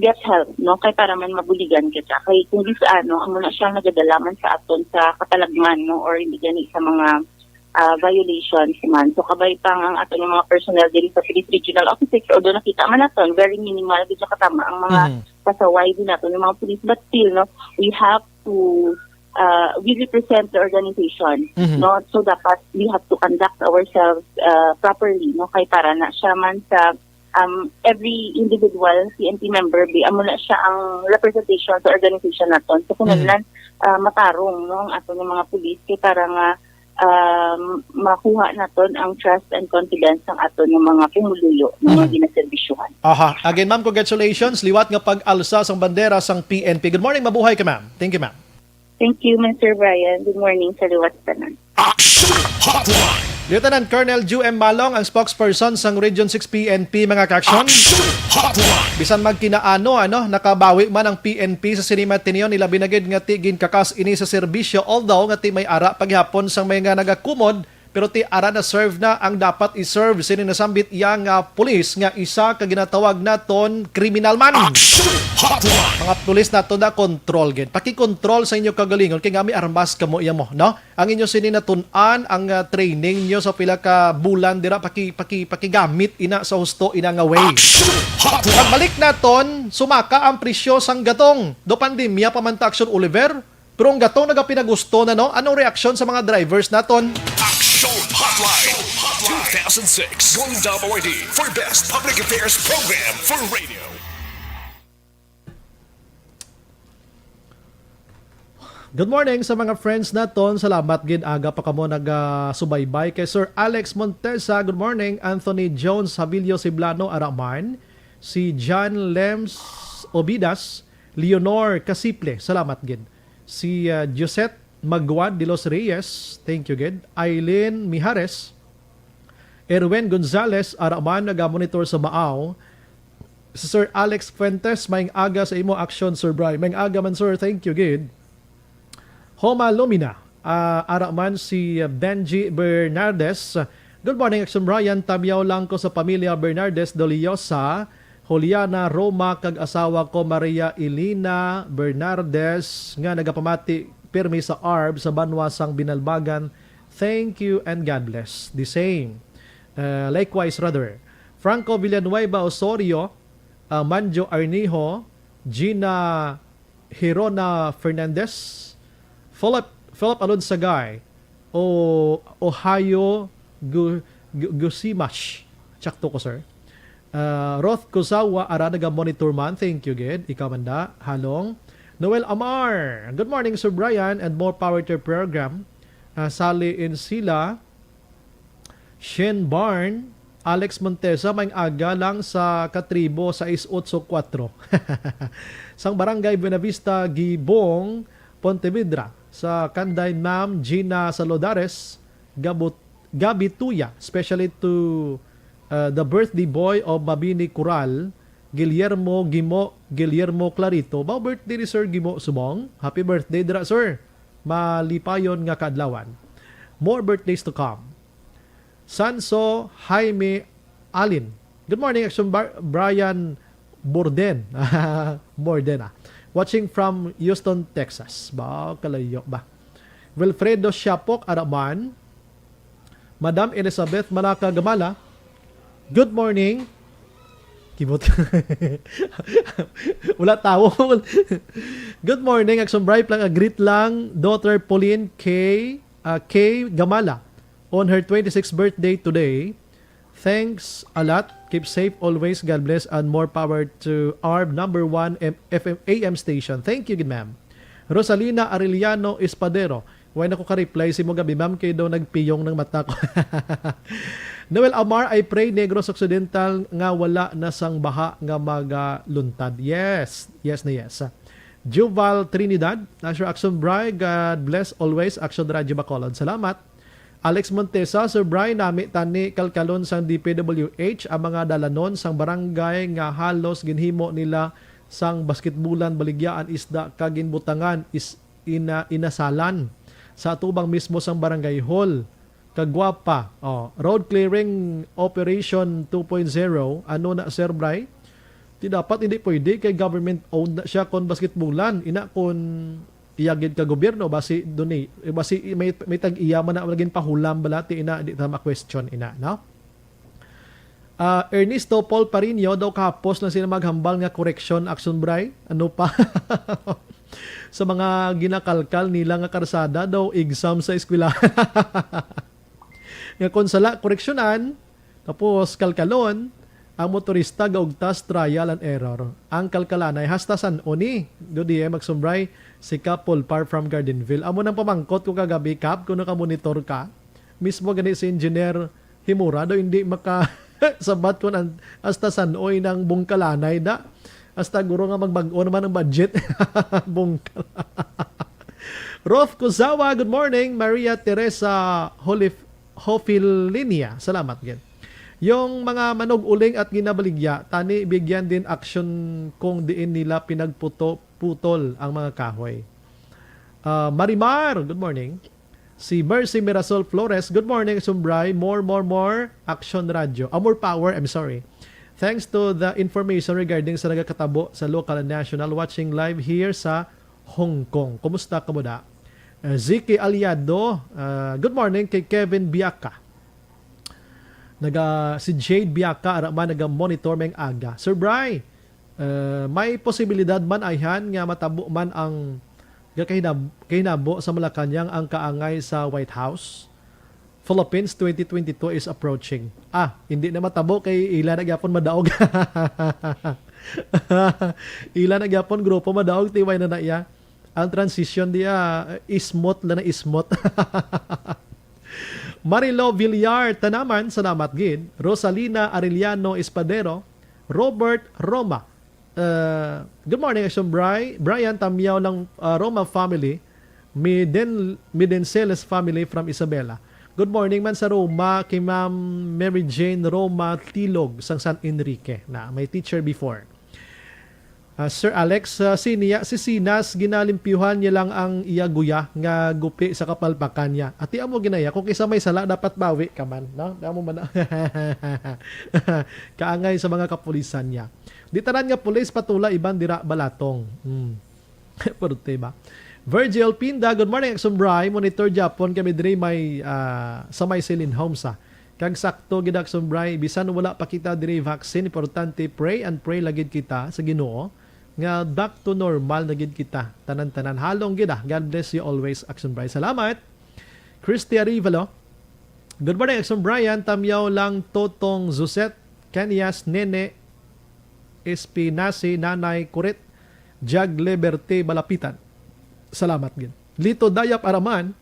get help, no? Kay para man mabuligan kita. Kay kung di sa ano, amo na siya nagadala man sa aton sa katalagman, no? Or hindi gani sa mga, ah, violations man. So, kabay pa nga ang aton nga mga personnel diri sa Police Regional Office six, although nakita man naton, very minimal, di siya katama ang mga Mhm. pasaway din nato ng mga pulis. But still, no, we have to, uh, we represent the organization, Mhm. no? So, dapat we have to conduct ourselves, uh, properly, no? Kay para na siya man sa, um, every individual P N P member, bi, amo na siya ang representation sa organization naton. So, Mhm. kinahanglan, uh, matarong, no, ang ato ng mga pulis kay para nga, um, makuha naton ang trust and confidence ng ato ng mga pumuluyo, ng mga Mhm. ginaserbisyuhan. Aha. Again, ma'am, congratulations. Liwat nga pag-alsa sang bandera sang P N P. Good morning, mabuhay ka, ma'am. Thank you, ma'am. Thank you, Mister Brian. Good morning sa liwat tanan. Action Hotline! Lieutenant Colonel Ju M Malong, ang spokesperson sang Region six P N P, mga ka-aksyon. Action Hotline! Bisan magkinaano, ano, nakabawi man ang P N P sa sini matinyo, nilabi na gid nga ti ginkakas ini sa serbisyo, although nga ti may ara paghapon sang may nga nagakumod Pero ti ara na serve na ang dapat i-serve sini nasambit iya nga pulis nga isa ka ginatawag naton criminal man. Action Hotline! Mga pulis nato na control gid. Pakikontrol sa inyo kagalingon kay nga may armas kamo iya mo, no? Ang inyo sini natun-an, ang ah, training nyo sa pila ka bulan dira paki paki pakigamit ina sa husto ina nga way. Action Hotline! Pagbalik naton, sumaka ang presyo sang gatong. Do pandemya pa man ta, Action Oliver. Pero ang gatong nagapinagusto na, no? Anong reaksyon sa mga drivers naton? Action Hotline two thousand six Golden Dome Awardee for Best Public Affairs Program for Radio. Good morning sa mga friends naton. Salamat gid, aga pa kamo nagasubaybay. Kay Sir Alex Montesa, good morning. Anthony Jones Havilio Siblano, Araman. Si John Lems Obidas, Leonor Casiple, salamat gid. Si ah, Josette Maguad de los Reyes, thank you gid. Eileen Mijares, Erwin Gonzalez, ara man nagamonitor sa Maaw. Si Sir Alex Fuentes, maayong aga sa imo action, Sir Bry. Maayong aga man, sir. Thank you gid. Homa Lumina, ah, ara man si Benji Bernardes. Good morning, Action Brian. Tamyaw lang ko sa pamilya Bernardes Doliosa, Juliana Roma, kag asawa ko Maria Elena Bernardes nga nagapamati pirmi sa arb sa banwa sang Binalbagan. Thank you and God bless. The same. Uh, likewise, brother. Franco Villanueva Osorio, uh, Manjo Arnijo, Gina Hirona Fernandez, Philip, Philip Alonsagay, o Ohio Gu, Gu, Gusimash. Sakto ko, sir. Uh, Roth Kusawa, ara naga-monitor man. Thank you, gid. Ikaw man da, Halong. Noel Amar, good morning, Sir Brian, and more power to your program. Uh, Sally Insila, Shen Barn, Alex Montesa, maayong aga lang sa katribo sais otso kuwatro. Sang Barangay Buenavista, Gibong, Pontevedra, sa kanday Ma'am Gina Salodares, Gabut, Gabituya, especially to uh, the birthday boy of Mabini Coral, Guillermo Gimo, Guillermo Clarito. Ba, birthday ni Sir Gimo Subong? Happy birthday dira, sir. Malipayon nga kaadlawan. More birthdays to come. Sanso Jaime Alin. Good morning, Action Bar-, Brian Borden. Borden, ah. Watching from Houston, Texas. Ba, kalayo ba? Wilfredo Siapok, ara man. Madam Elizabeth Malaka Gamala, good morning. Kibot ka. Wala tawo. Good morning, Action Bright lang, a greet lang, daughter Pauline K, ah, K Gamala, on her twenty-sixth birthday today. Thanks a lot. Keep safe always. God bless and more power to our number one M-, F M A M station. Thank you, good ma'am. Rosalina Arellano Espadero, why na ko ka-reply sa imo gabi, ma'am, kay daw nagpiyong ng mata ko. Noel Amar, I pray Negros Occidental nga wala na sang baha nga magaluntad. Yes, yes na yes. Juval Trinidad, Nasher Action Bry, God bless always, Action Radio Bacolod. Salamat. Alex Montesa, Sir Bry, nami tani kalkalon sang D P W H ang mga dalanon sang barangay nga halos ginhimo nila sang basketbulan, baligyaan, isda, kag ginbutangan is ina-, inasalan sa atubang mismo sang barangay hall. Kagwapa. Oh, road clearing operation two point zero. Ano na, Sir Bry? Di dapat, hindi pwede kay government owned na siya kon basketbulan. Ina kon iya gid ka gobyerno, basi duni, basi may, may tag-iya man na naging pahulam bala, ti ina, di ta ma-question ina, no? Ah, Ernesto Paul Parino, daw kahapos lang sila maghambal nga correction action, Bray. Ano pa? Sa mga ginakalkal nila nga karsada, daw exam sa eskwelahan. Nga kung sala, koreksyonan, tapos kalkalon, ang motorista gaugtas trial and error. Ang kalkalanay hasta San Oni. Good day, Max Sumbray, si Kap Polpar from Gardenville. Amo nang pamangkot ko kagabi, Kap, kung nakamonitor ka. Mismo gani si Engineer Himura daw hindi maka sabat kung an-, hasta San Oni nang bungkalanay da. Hasta guro nga magbag-o naman ang budget. Bungkal. Roth Kuzawa, good morning. Maria Teresa Holif-, Hofilinia, salamat gid. Yung mga manog-uling at ginabaligya, tani bigyan din aksyon kung diin nila pinagputo-, putol ang mga kahoy. Ah, Marimar, good morning. Si Mercy Mirasol Flores, "Good morning, Sumbray. More, more, more Action Radio. Ah, more power, I'm sorry. Thanks to the information regarding sa nagakatabo sa local and national, watching live here sa Hong Kong." Kumusta ka mo da? Uh, Ziki Aliado, uh, "Good morning kay Kevin Biaka." Naga, si Jade Biaka, ara man, naga-monitor may aga. "Sir Bry, uh, may posibilidad man ayhan nga matabo man ang gakahinab-, kahinabo sa Malacañang ang kaangay sa White House? Philippines twenty twenty-two is approaching." Ah, hindi na matabo kay ila na gyapon madaog. Ila na gyapon grupo madaog, tiway na na iya. Ang transition diya, ismot lang na ismot. Marilo Villar Tanaman, salamat gid. Rosalina Arellano Espadero, Robert Roma. Uh, "Good morning, Action Bry. Brian, tamyaw lang, uh, Roma family. Miden, Midenceles family from Isabela. Good morning man sa Roma kay Ma'am Mary Jane Roma Tilog sang San Enrique." Na, may teacher before. Ah, Sir Alex, ah, si niya, si Sinas, ginalimpyuhan niya lang ang iya guya nga gupi sa kapalpakan niya. Ati amo ginaya, kung isa may sala, dapat bawi ka man, no? Amo man na. Kaangay sa mga kapulisan niya. Di tanan nga pulis patula, iban dira balatong. Hmm. Purte ba? Virgil Pinda, "Good morning, Action Bry. Monitor gyapon kami diri may, ah, sa may Celine Homes, ah. Kag sakto gid, Action Bry, bisan wala pa kita diri vaccine, importante pray and pray lagid kita sa Ginoo nga back to normal na gid kita. Tanan-tanan halong gid, ah. God bless you always, Action Bry." Salamat. Christy Arivalo, "Good morning, Action Brian. Tamyaw lang Totong Zuset, Kanyas, Nene, Espinazi, Nanay Kurit, Jagleberty Balapitan." Salamat gid. Lito Dayap Araman,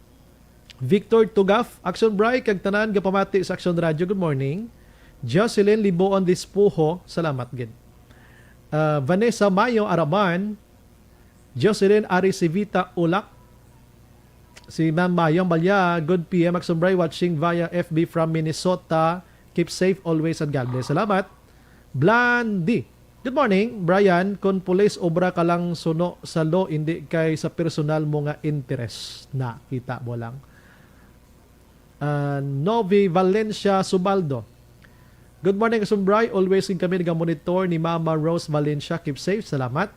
Victor Tugaf, Action Bry, kag tanan gapamati sa Action Radio, good morning. Jocelyn Liboon Dispuho, salamat gid. Ah, Vanessa Mayo Araman, Jocelyn Arisivita Ulak, si Ma'am Mayong Balya, "Good P M, Action Bry, watching via F B from Minnesota. Keep safe always and God bless." Salamat. Blandy, "Good morning, Brian. Kung pulis, obra ka lang suno sa law, hindi kay sa personal mo nga interes." Na, kita mo lang. Ah, Novi Valencia Subaldo, "Good morning, Action Bry. Always gid kami nagamonitor ni Mama Rose Valencia. Keep safe." Salamat.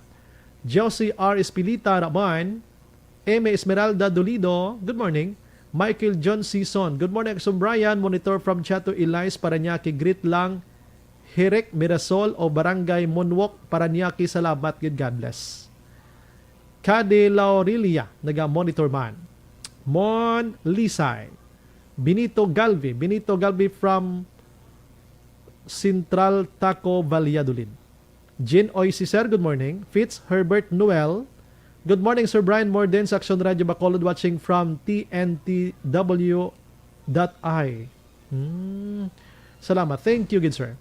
Josie R Espilita Raban, Eme Esmeralda Dolido, good morning. Michael John Season, "Good morning, Action Brian. Monitor from Chato Elias, Parañaque. Greet lang Hirek Mirasol o Barangay Monwok, Parañaque. Salamat gid. God bless." Kade Laurilia, naga-monitor man. Mon Lisay. Benito Galvi. Benito Galvi from Central Taco, Valladolid. Jean Oy Cicer, good morning. Fitz Herbert Noel, "Good morning, Sir Brian Morden sa Action Radio Bacolod, watching from T N T W dot I." Hmm. Salamat. Thank you, good sir.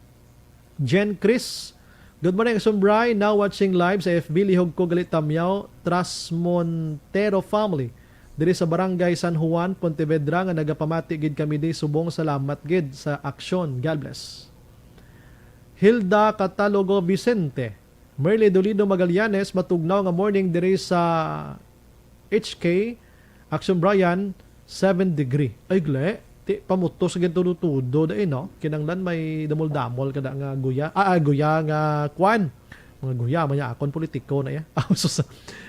Jen Chris, "Good morning, Action Bry. Now watching live sa F B. Lihog ko gali tamyaw, Trasmontero family. Diri sa Barangay San Juan, Pontevedra, nga nagapamati gid kami di subong. Salamat gid sa Action. God bless." Hilda Catalogo Vicente, Merly Dolido Magallanes, "Matugnaw nga morning diri sa H K, Action Brian, seven degree." Ay, gle. Ti, pamutos sa gintudo-tudo dai, no? Kinanglan may damol-damol kada nga guya. Ah, ah, guya nga kwan. Mga guya, maya akon politiko na ya. Ah, sus,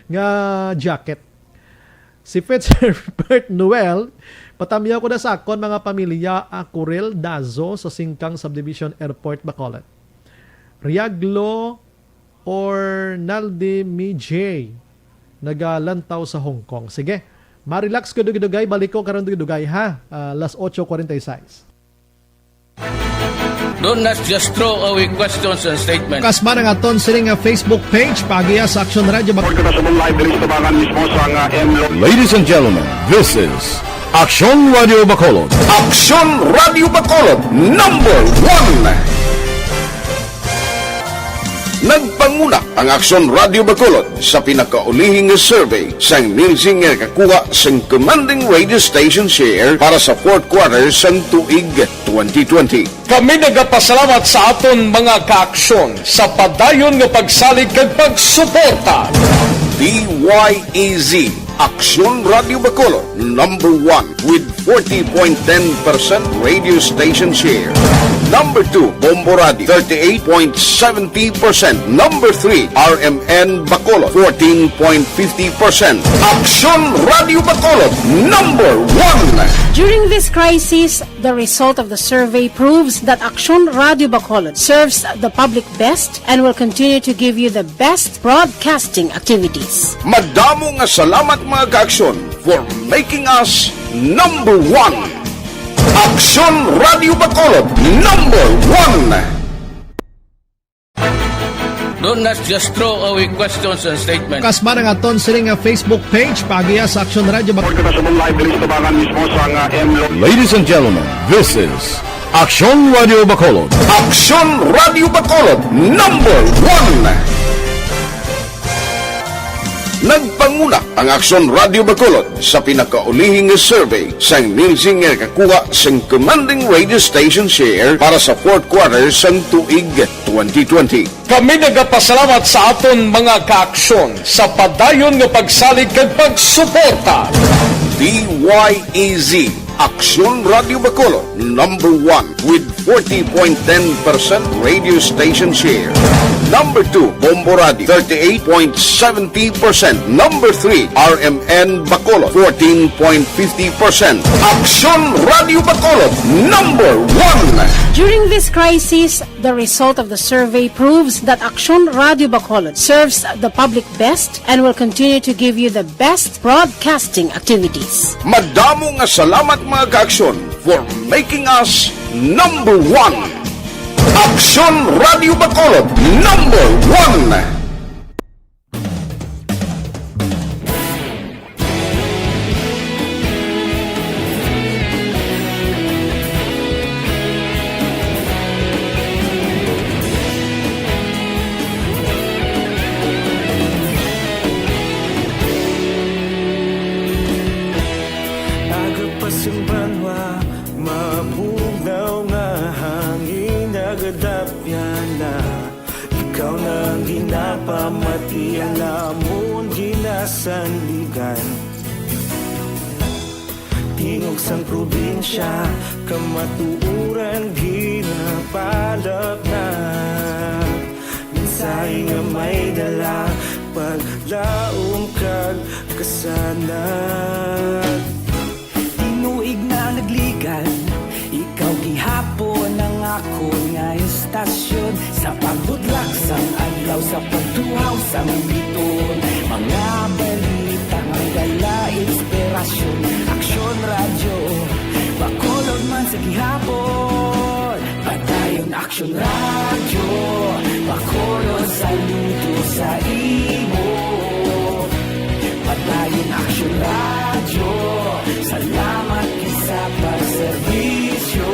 nga jacket. Si Fitzherbert Noel, "Patamyaw ko na sa akon mga pamilya, Akuril Dazo sa Singkang Subdivision, Airport, Bacolod." Riaglo Ornaldi Mijay, nagalantaw sa Hong Kong. Sige, ma-relax ko dugay-dugay, balik ko karon dugay-dugay, ha? Ah, las ocho cuarenta y seis. Don't, let's just throw away questions and statements. Kasma ang aton sining nga Facebook page, paagiya sa Action Radio Bac- Report kita sa live diri sa Tabangan mismo sa nga M Lo- Ladies and gentlemen, this is Action Radio Bacolod. Action Radio Bacolod, number one. Nagpanguna ang Action Radio Bacolod sa pinakaulihi nga survey sang Nielsen nga nakakuha sang commanding radio station share para sa fourth quarter sang tuig twenty twenty. Kami nagapasalamat sa aton mga kaaksyon sa padayon nga pagsalig kag pagsuporta. D Y E Z Aksyon Radio Bacolod, number one with forty point ten percent radio station share. Number two, Bombo Radio, thirty-eight point seventy percent. Number three, R M N Bacolod, fourteen point fifty percent. Aksyon Radio Bacolod, number one. During this crisis, the result of the survey proves that Aksyon Radio Bacolod serves the public best and will continue to give you the best broadcasting activities. Madamo nga salamat, mga ka-Aksyon, for making us number one. Aksyon Radio Bacolod, number one. Don't not just throw away questions and statements. Kasma nga aton sini nga Facebook page, paagiha sa Aksyon Radio Bacolod. Report kita sa mga live, please, tabangan mismo sa nga M Lo- Ladies and gentlemen, this is Aksyon Radio Bacolod. Aksyon Radio Bacolod, number one. Nagpanguna ang Aksyon Radio Bacolod sa pinakaulihi nga survey sang Nielsen nga nakakuha sang commanding radio station share para sa fourth quarter sang tuig twenty twenty. Kami nagapasalamat sa aton mga ka-Aksyon sa padayon nga pagsalig kag pagsuporta. D Y E Z, Aksyon Radio Bacolod, number one with forty point ten percent radio station share. Number two, Bombo Radio, thirty-eight point seventy percent. Number three, R M N Bacolod, fourteen point fifty percent. Aksyon Radio Bacolod, number one. During this crisis, the result of the survey proves that Aksyon Radio Bacolod serves the public best and will continue to give you the best broadcasting activities. Madamo nga salamat, mga ka-Aksyon, for making us number one. Aksyon Radio Bacolod, number one. Aga pa sing banwa, mabugnaw nga hangin nagadapyan na. Ikaw na ang ginapamati, ang amon ginasandigan. Tingog sang probinsya, kamatuoran ginapalapnat. Mensahe nga may dala, paglaom kag kasanag. Tinuig na nagligan, ikaw gihapon ang akon nga istasyon. Sa pagbutlak sang adlaw, sa pagtuhaw sang biton, mga balita nga dala inspirasyon. Aksyon Radyo Bacolod man sa gihapon. Padayon Aksyon Radyo Bacolod, saludo sa imo. Padayon Aksyon Radyo, salamat gid sa pagserbisyo.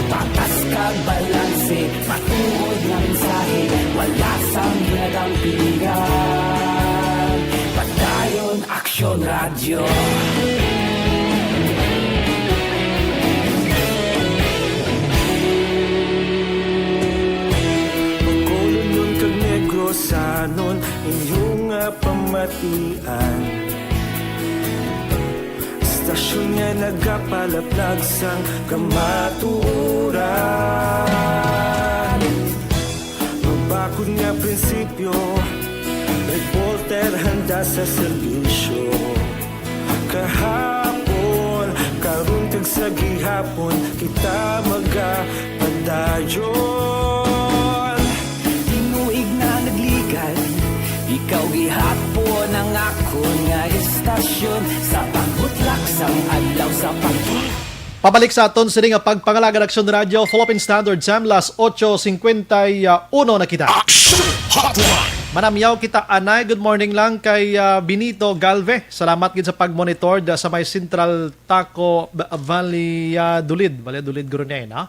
Patas kag balanse, matuod nga mensahe, wala sang ginadampingan. Padayon Aksyon Radyo. Bacolodnon kag Negrosanon, inyo nga pamatian. Istasyon nga nagapalaplag sang kamatuoran. Mabakod nga prinsipyo, reporter handa sa serbisyo. Kahapon, karon kag sa gihapon, kita magapadayon. Tinuig na nagligan, ikaw gihapon ang akon nga istasyon. Sa pagbutlak sang adlaw, sa pag- Pabalik sa aton sini nga pagpangalagad, Aksyon Radyo, Philippine Standard Time, las ocho cincuenta y uno na kita. Aksyon Hotline. Manamyaw kita, anay. Good morning lang kay, ah, Benito Galve. Salamat gid sa pag-monitor da sa may Central Taco B-, Valladolid. Valladolid, guro niya, eh, no?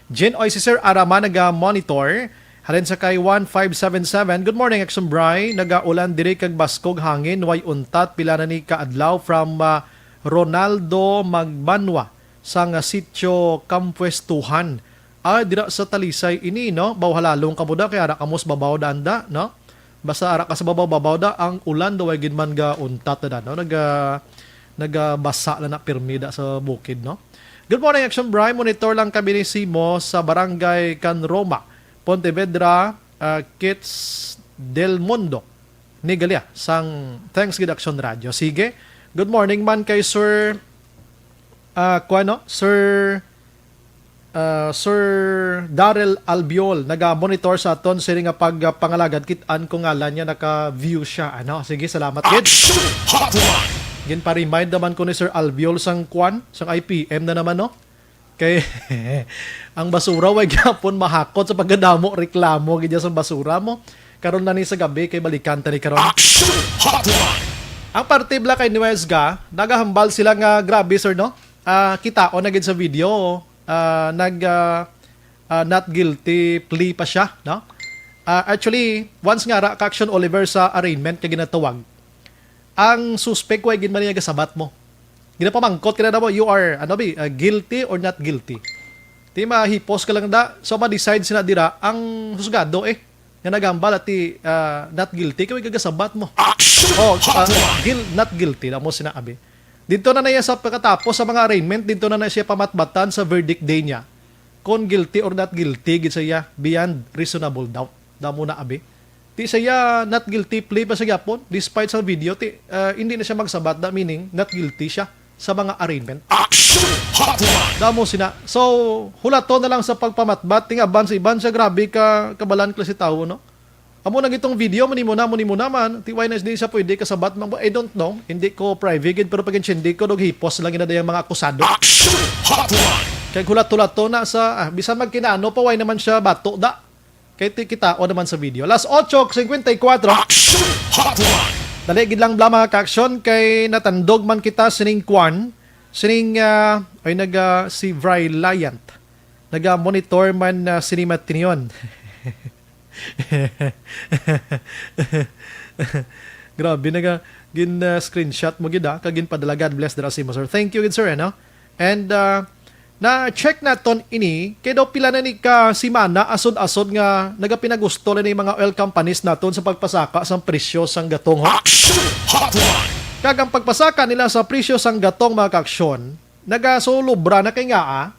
Jen Oy, si Sir Arama naga-monitor. Halin sa kay one five seven seven, "Good morning, Aksyon Bri. Nagaulan diri kag baskog hangin, way untat, pila na ni ka adlaw?" From, ah, Ronaldo Magbanwa sang, ah, sitio Campuestuhan. Ah, dira sa Talisay ini, no? Bawhalalong kamo da, kay ara kamo sa babaw da anda, no? Basta ara ka sa babaw-babaw da, ang ulan daw ay gid man ga untat na, no? Naga-, nagabasa na na pirmi da sa bukid, no? Good morning, Action Bri. Monitor lang kami ni Simo sa Barangay Can Roma, Pontevedra, ah, Kits del Mundo, ni Galia, sang Thanks gid Action Radio. Sige. Good morning man kay Sir, ah, kuwan, no? Sir, ah, Sir Darrell Albiol, naga-monitor sa aton sini nga pagpangalagad. Kit-an ko ngalan niya, naka-view siya. Ano? Sige, salamat gid. Action Hotline! Ginpa-remind naman ko ni Sir Albiol sang kuwan, sang I P M na naman, no? Kay ang basura way gyapon mahakot sa pagkadamo reklamo gid sang basura mo. Karon na ni sa gabi kay balikan ta ni karon. Action Hotline! Ang parte bala kay Nuez ga, nagahambal sila nga grabe, sir, no? Ah, kitaon na gid sa video, ah, nag, ah, ah, not guilty plea pa siya, no? Ah, actually, once nga ra ka-action, Oliver, sa arraignment kay ginatawag, ang suspect way gid man niya gasabat mo. Ginapamangkot ka na mo, you are, ano bi, ah, guilty or not guilty? Di mahipos ka lang da, so ma-decide sina dira ang husgado eh. Nga nagambal ati, ah, not guilty, kay gagasabat mo. Action Oh, ah, Hotline! Guil-, not guilty, na mo sina abi. Dito na na iya sa pagkatapos sa mga arraignment, dito na na siya pamatbatan sa verdict day niya. Kung guilty or not guilty, gid siya beyond reasonable doubt. Damo na abi. Di siya not guilty plea pa sa gyapon, despite sa video, ti, ah, hindi na siya magsabat, da, meaning not guilty siya sa mga arraignment. Action Hotline! Damo sina. So, hulaton na lang sa pagpamatbat, tingaban sa iban siya, grabe ka, kabalan klase tawo, no? Amo na gitong video, muni mo na, muni mo naman, ti why na di siya pwede kasabat, man, I don't know, hindi ko privy gid, pero pag-intindi ko, dog hipos lang gina dayang mga akusado. Action Hotline! Kay hulat-hulato na sa, ah, bisan magkinaano pa, why naman siya bato, da? Kay ti-, kitao naman sa video. Las ocho cincuenta y cuatro. Action Hotline! Dali gid lang bala, mga ka-action, kay natandog man kita sining kwan, sining, ah, ay, naga, si Vry Liant. Naga-monitor man, ah, sini Matinion. Grabe, naga, gin, ah, screenshot mo gid, ah, kag ginpadala. God bless dira sa imo, sir. Thank you gid, sir, eh, no? And, ah, na-check naton ini, kay daw pila na ni ka simana asod-asod nga nagapinagusto na ni mga oil companies naton sa pagpasaka sang presyo sang gatong, ho? Action Hotline! Kag ang pagpasaka nila sa presyo sang gatong, mga ka-action, nagasulubra na kay ngaa,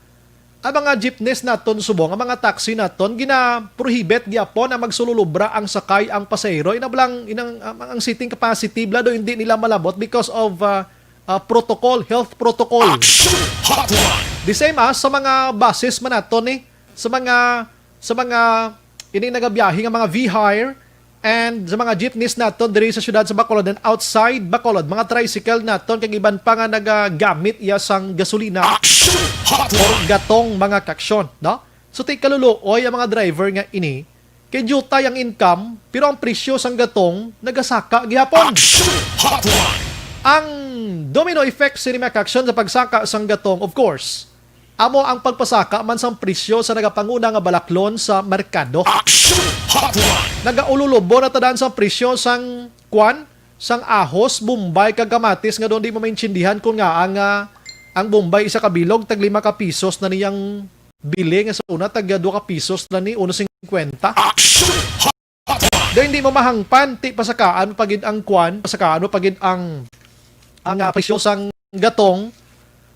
ang mga jeepneys naton subong, ang mga taxi naton, gina-prohibit gyapon ang magsululubra ang sakay, ang pasahero. Ina bala ang, inang, ang, ang seating capacity bala do hindi nila malabot because of, ah, ah, protocol, health protocol. Action Hotline! The same as sa mga buses man naton, eh, sa mga, sa mga ini nagabiyahe nga mga V-Hire and sa mga jeepneys naton diri sa siyudad sa Bacolod and outside Bacolod, mga tricycle naton kag iban pa nga nagagamit iya sang gasolina Action Hotline! Or gatong, mga ka-action, no? So, ti kaluluoy ang mga driver nga ini, kay diutay ang income, pero ang presyo sang gatong nagasaka gihapon. Action Hotline! Ang domino effect sini, mga ka-action, sa pagsaka sang gatong, of course, amo ang pagpasaka man sang presyo sa nagapanguna nga balaklon sa merkado. Action Hotline! Nagaululubo na tanan sang presyo sang kwan, sang ahos, bombay, kag kamatis, nga doon di mo maintindihan kung nga ang, ah, ang bombay isa ka bilog, tag lima ka pisos na niyang bili, nga sa una, tag dua ka pisos na ni, uno singkwenta. Action Hotline! Do hindi mo mahangpan, ti pasakaan mo pa gid ang kwan, pasakaan mo pa gid ang, ang, ah, presyo sang gatong,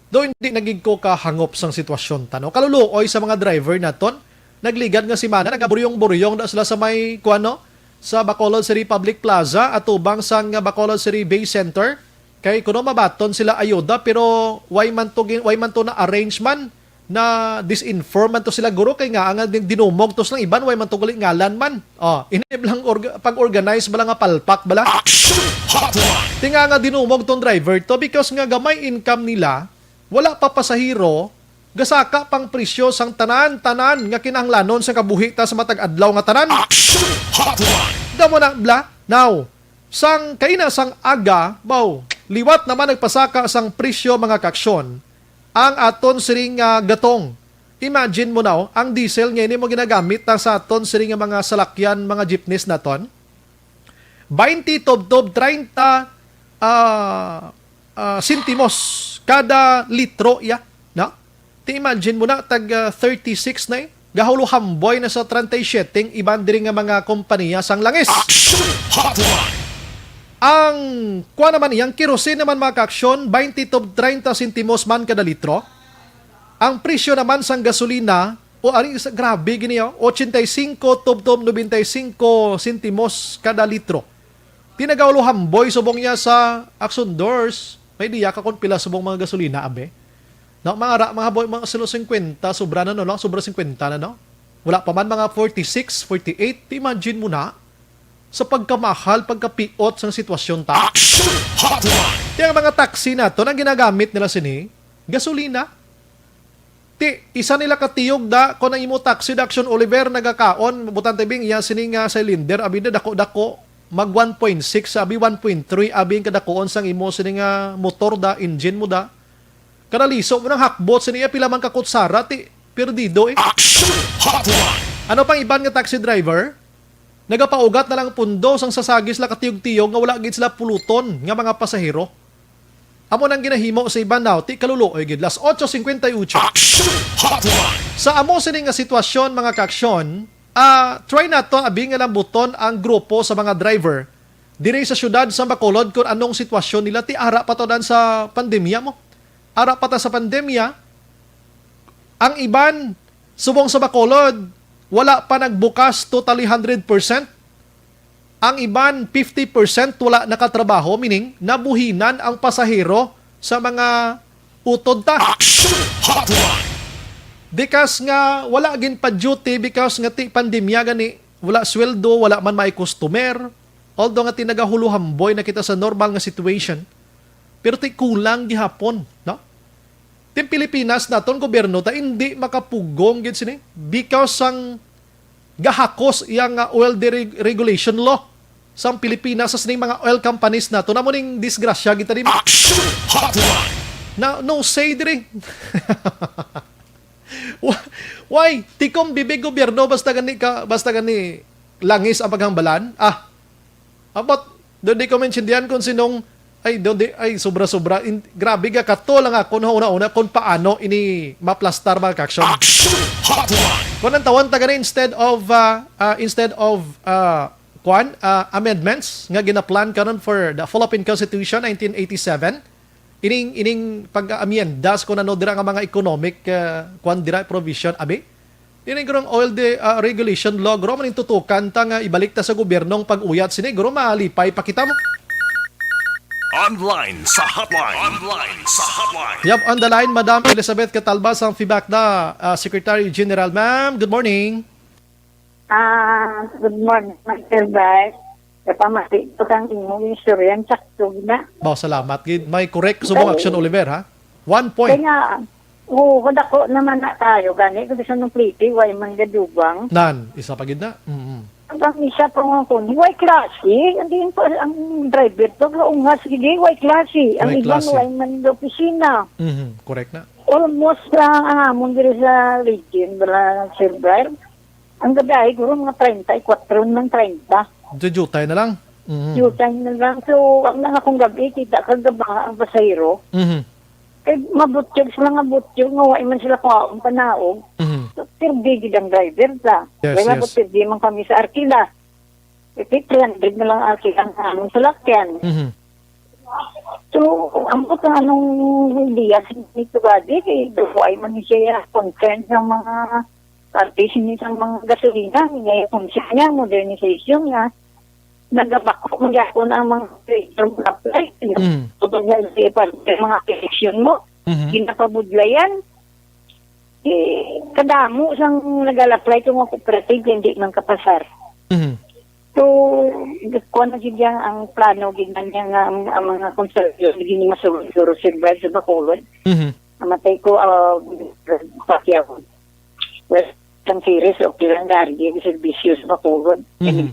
do hindi na gid ko kahangop sang sitwasyon ta, no? Kaluluoy sa mga driver naton, nagligad nga simana, nagaburyong-buryong na sila sa may, kwan, no? Sa Bacolod City Public Plaza, atubang sang Bacolod City Base Center. Kay kuno mabaton sila ayuda, pero why man to gin-, why man to na arrangement na disinform man to sila, guro, kay nga nga din-, dinumog to silang iban, way man to gali ngalan man. Oh, ini lang orga-, pag-organize bala nga palpak bala. Action Hotline! Ti nga nga dinumog tong driver to because nga gamay income nila, wala pa pasahero, gasaka pang presyo sang tanan-tanan nga kinahanglanon sa kabuhi ta sa matag adlaw nga tanan. Action Hotline! Damo na bala. Now, sang kaina sang aga, baw, liwat naman nagpasaka sang presyo, mga kaksyon, ang aton siring nga gatong. Imagine mo now, ang diesel nga ini mo ginagamit na sa aton siring nga mga salakyan, mga jeepneys naton. Baynte tubtob, treinta, ah, ah, sentimos kada litro iya, no? Ti imagine mo na, tag, ah, thirty-six na eh. gahuluhamboy na sa treinta y siete ang iban diri nga mga kompanya sang langis. Action Hotline! Ang, kuwan naman, iyang kerosene naman, mga kaaksyon, twenty to treinta sentimos man kada litro. Ang presyo naman sang gasolina, o ari sa, grabe gini, oh, ochenta y cinco tubtob noventa y cinco sentimos kada litro. Ti nagahuluhamboy subong niya sa Action Doors. May diya ka kung pila subong mga gasolina, abe? No, mga ra-, mga boy, mga sino, singkwenta, sobra na, no, no? Sobra singkwenta na, no? Wala pa man mga forty-six, forty-eight. Ti imagine mo na sa pagkamahal, pagkapiot sang sitwasyon ta. Action Hotline! Ti ang mga taxi naton, ang ginagamit nila sini, gasolina. Ti, isa nila ka tiyog da, kung ang imo taxi da, Action Oliver, nagakaon, butang tibing iya sini nga cylinder, abi da, dako-dako, mag one point six, abi one point three, abi ang kadakuon sang imo sini nga motor da, engine mo da. Kada liso mo nang hakbot sini iya, pila man ka kutsara, ti, perdido eh. Action Hotline! Ano pang iban nga taxi driver? Nagapaugat na lang pundo sang sasagi sila katiyog-tiyog nga wala gid sila puluton nga mga pasahero. Amo nang ginahimo sa iban daw, ti kaluluoy gid. Las otso cincuenta y ocho. Action Hotline! Sa amo sini nga sitwasyon, mga kaaksyon, ah, try nato abi nga lambuton ang grupo sa mga driver diri sa siyudad sa Bacolod kung anong sitwasyon nila ti ara pa to dan sa pandemya mo. Ara pa ta sa pandemya, ang iban subong sa Bacolod, wala pa nagbukas totally hundred percent. Ang iban, fifty percent wala nakatrabaho, meaning nabuhinan ang pasahero sa mga utod ta. Action Hotline! Because nga wala gin pa-duty, because nga ti pandemya gani, wala sweldo, wala man may customer. Although nga ti nagahuluhamboy na kita sa normal nga situation, pero ti kulang gihapon, no? Ti Pilipinas naton gobyerno ta hindi makapugong gid sini because sang gahakos iya nga oil dereg-, regulation law sang Pilipinas sa sining mga oil companies nato. Namo ning disgrasya gid ta di. Action Hotline! Na, no say diri. Wa-, why? Tikom bibig gobyerno basta gani ka, basta gani langis ang paghambalan? Ah, about, doon di ko maintindihan kung sinong, ay, doon di, ay, sobra-sobra. In, grabe ka, kato lang ako na una-una kung paano ini maplastar, mga kaaksyon. Action Hotline! Kung ang tawon ta gani, instead of, ah, ah, instead of, ah, kwan, ah, amendments nga ginaplan karon for the Philippine Constitution nineteen eighty-seven, ining, ining pag-amyenda sa kung ano dira nga mga economic, ah, kwan dira, provision, abi? Ining gurong oil de, ah, regulation law, guro, maning tutukan ta nga ibalik ta sa gobyernong pag-uyat sini, guro, malipay pa kita mo. Online sa hotline. Online sa hotline. Yap, on the line, Madam Elizabeth Catalba sang FEBACDA, ah, Secretary General. Ma'am, good morning. Ah, good morning, Mister Vice. Kapamati ko kang imong istorya, ang sakto na. Ba, salamat gid. May correct subong Action Oliver, ha? One point. Kaya nga, oo, kadako naman na tayo. Gani, kung gusto ng pliti, way man gadubang. Nan, isa pa gid na. Mm-mm. Ang isa pa nga kung, way klase, ang diin pa, ang driver to, kaungas, sige, way klase. Ang Way iba, klase. Way man sa opisina. Mhm, correct na. Almost sa, ang amon diri sa region, wala, Sir Brian. Ang gabi ay, guro, mga treinta y cuatro man, treinta. Jutay na lang. Mhm. Jutay na lang. So, ang mga kung gabi, kita ka gaba ang pasahero. Mhm. Kay mabutyog sila nga butyog, nga wa man sila kuhaon panaog. Mhm. So, pirdi gid ang driver ta. Yes, Kaya yes. Pirdi man kami sa arkila. Iti three hundred na lang ang arkila ang among salakyan. Mhm. So, ang buta anong idea sa nito gadi, kay wa man ni siya concern sa mga parte sini sa mga gasolina, nga kung siya niya, modernization nga, nagabako man gyapon ang mga operator mag-apply. Mm. Kapag nga, di pa, mga election mo, Mhm. Ginapabudlayan, eh, kadamo sang nag-apply to nga cooperative, hindi man kapasar. Mhm. So, kuwan na gid yan ang plano, gid man niya nga ang, ang mga konservador, gini masulod, siguro, Sir Brad, sa Bacolod. Mhm. Namatay ko, ah, Pacquiao. Well, sang series, okay lang, gari, ang serbisyo sa Bacolod. Mhm.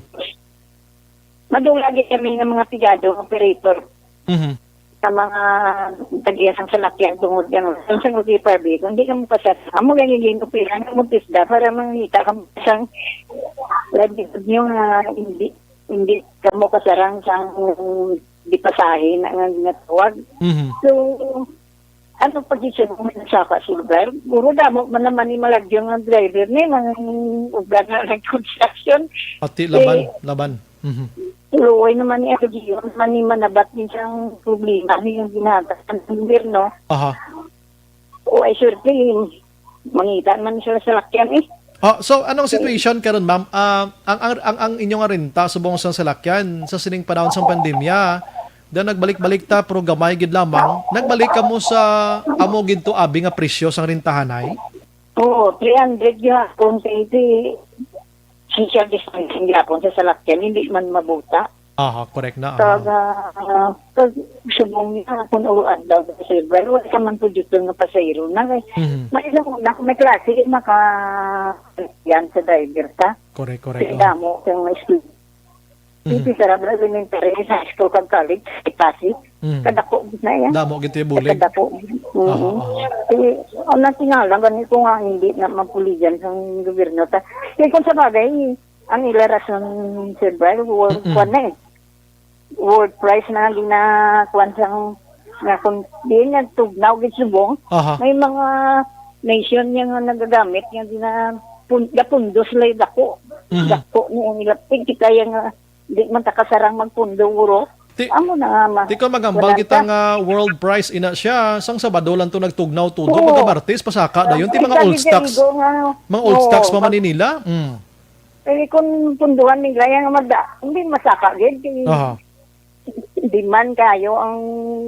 Madula gid kami nga mga pigado, operator. Mhm. Sa mga tag-iya sang salakyan tungod nga, kung sa multi-parby, kung di ka mapasar, amo lang yung ginupira nga multisda para mangita ka sang livelihood nyo nga hindi, hindi ka mo kasarang sang di pasahe na nga ginatawag. Mhm. So, Ano pa gid siya kung may nagsaka, Sir Brian? Puro damo man naman ni malagyo nga driver ni, man ubra na ng construction. Pati Eh, laban, laban. Mhm. Luoy naman ni ano, Gio, naman ni manabat din siyang problema ni yung ginagawa ng gobyerno. Aha. O ay, sure, mangita man sila sa lakyan eh. Ah, so anong situation karon, ma'am? Ah, ang, ang, ang, ang inyong renta subong sa salakyan sa sining panahon sang pandemya, da nagbalik-balik ta pero gamay gid lamang. Nagbalik kamo sa amo gid to abi nga presyo sang rentahanay? Oo, three hundred gihapon kay di social distancing gihapon sa salakyan, hindi man mabuta. Aha, correct na. Aha. Kag, ah, kag subong niya, kung ulo adlaw sa Cebu, wala ka man producer nga pasahero na kay Mhm. May lang una, kung may klase, maka yan sa driver ka. Correct, correct. Kaya Oh. damo kung may school. Mhm. Hindi sarap na elementary, high school, kag college, ipasi. Mhm. Kadako na yan. Damo gid yung bulig. Kadako. Oo. Aha, aha. Eh, ang natingala, gani ko nga hindi na mapuligan sa gobyerno. Ta, eh, kung sa bagay, ang ila rason, Sir Brian, world, Mm-mm. kwan na eh. World price na ginakuan sang nga kung di nga tugnaw gid subong. Aha. May mga nation niya nga nagagamit nga gina pun, gapundo sila yung dako. Mhm. Dako ni ang ilapig kita yung nga di man takasarang magpundo guro. Ti-, Amo na nga ma. Ti kon magambal Wala kita ka. nga world price ina siya, sang Sabado lang to nagtugnaw tudo, Oo. Pagka Martes pasaka dayon ti mga Isa old gid stocks. Igo nga, Mga old oo, stocks pa man mag- ni nila. Mm. Eh, kung punduhan ni Gaya nga magda, hindi masaka gid. Kay Aha. Di man kayo ang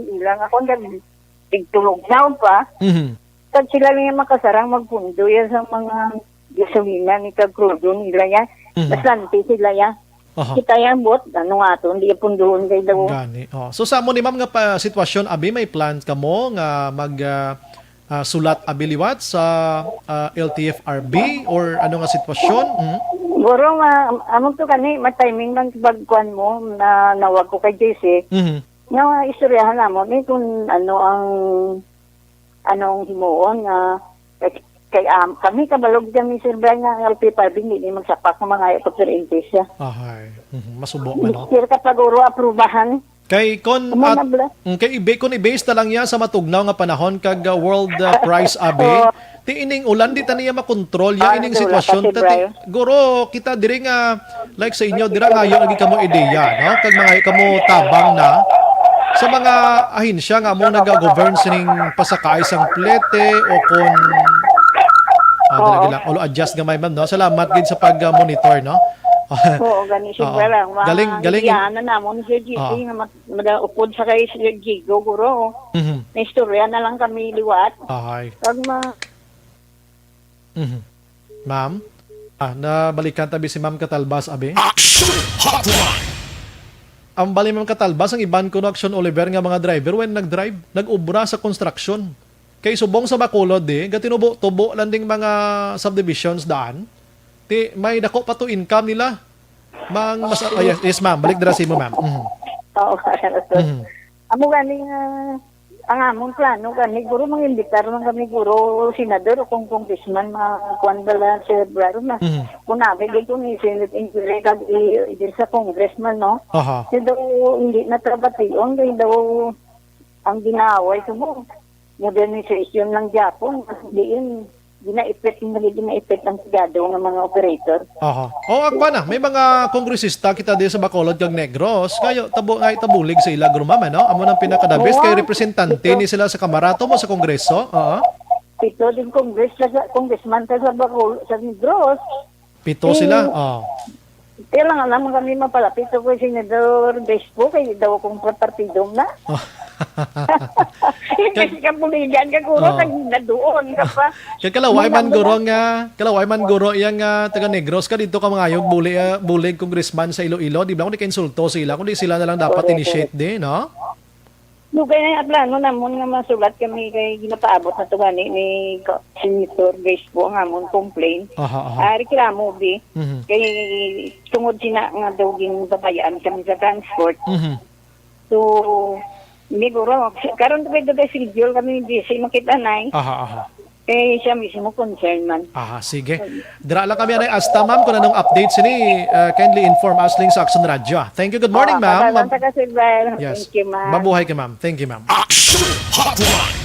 ilang ako, nag-, tigtulog na pa. Mhm. Pag sila lang yung makasarang magpundo yan sa mga gasolina ni kag krudo nila yan. Mhm. Bastante sila yan. Aha. Kita yan, bot. Ano nga to? Hindi punduhon kay daw. Gani. Oh. So, sa mo ni ma'am nga pa, sitwasyon, abi, may plan ka mo nga mag, ah, ah, sulat abi liwat sa, ah, L T F R B or ano nga sitwasyon? Mm. Guro, ma-, amo to kani, ma-timing lang sa pagkuan mo na nawag ko kay J C. Mhm. Nga istoryahan namo ni kung ano ang, anong himuon nga kay, kay, um, kami kabalog kami, Sir Brian, nga ang L T F R B hindi ni magsapak ng mga ito, pero siya. Ahay. Mhm. Masubo man, no? Mister ka paguro aprubahan. Kay kon Amo at, na bala. Mm, kay ibe-, kon i-base na lang niya sa matugnaw nga panahon kag, uh, world, uh, price abi, Oo. ti ining ulan di ta niya makontrol ya Ah, ining wala sitwasyon kasi, ta ti-, Brian. Guro, kita diri nga, like sa inyo, dira ngayo lagi kamo ideya, no? Kag mga kamo tabang na sa mga ahensya nga among naga-govern sining pasakaay sang plete o kon, ah, dira Oo. gila, ulo adjust gamay, ma'am, no? Salamat gid sa pag, uh, monitor, no? Oo, gani, Oo. Sir Brian, mga Galing, galing. Indiana namon, Sir G P, Oo. nga mat-, Madaupod sa kay Sir Jigo, guro. Mhm. Naistorya na lang kami liwat. Ahay. Pag ma- Mhm. Ma'am? Ah, nabalikan tabi si Ma'am Katalbas, abi? Action Hotline! Ang bali, Ma'am Katalbas, ang iban kuno, Action Oliver, nga mga driver, when nag-drive, nag-ubra sa construction. Kay subong sa Bacolod, eh, gatinubo-tubo lang ding mga subdivisions daan. Ti, may dako pa to income nila. Mang, mas, ah, yes, yes, ma'am. Balik dira sa imo, ma'am. Mhm. Oo, sir. Mhm. Amo gani nga, ang amon plano gani, guro, mangimbitar man kami, guro, senador o kung congressman, mga kuwan bala, Sir Brad, na Mhm. kung nabi, di kung i-Senate inquiry, kag i-, i-, sa congressman, no? Aha. Kaya daw, hindi na trabation, kaya daw, ang ginaaway ko mo, modernization lang gyapon, diin, ginaipit, hindi ginaipit ang sigado nga mga operator. Aha. O, ang kuwan na, may mga kongresista kita di sa Bacolod kag Negros, kayo, tabo, nga itabulig sa ila, guro, ma'am, ano? Amo nang pinakadabis, Oo. kay representante Ito. ni sila sa Kamara, to mo sa Kongreso, oo. Ito din Congress, sa, congressman sa, sa Bacol-, sa Negros. Pito Eh, sila? Oh. Kailangan naman kami mapalapit sa kay Senador Bespo, kay daw kung partido na. Oh. Kasi kapuligan ka, guro, Oh. kag naduon ka pa. Kaya kalaway man, Muna, guro, muna. nga, kalaway man, guro, yang, ah, taga Negros ka, dito ka mga yung buli, ah, bulig congressman sa Iloilo, di ba? Kung di ka insulto sila, kundi sila na lang dapat Correct, initiate correct. din, no? Dugay na ang plano namon nga masulat kami kay ginapaabot na to gani ni Ka-, Senator Grace po ang amon complaint. Aha, aha. Ah, reklamo, bi. Mhm. Kay tungod sina nga daw ginbabayaan kami sa transport. Mhm. So, siguro, karon to kay dugay schedule kami busy makita na eh. Aha, aha. Eh, siya mismo concern man. Aha, sige. Dira lang kami anay hasta, ma'am, kung anong update sini, uh, kindly inform us lang sa Action Radyo, ah. Thank you. Good morning, Oo, ma'am. Mab- sa Kasilver. Yes. Thank you, ma'am. Mabuhay ka, ma'am. Thank you, ma'am. Action Hotline.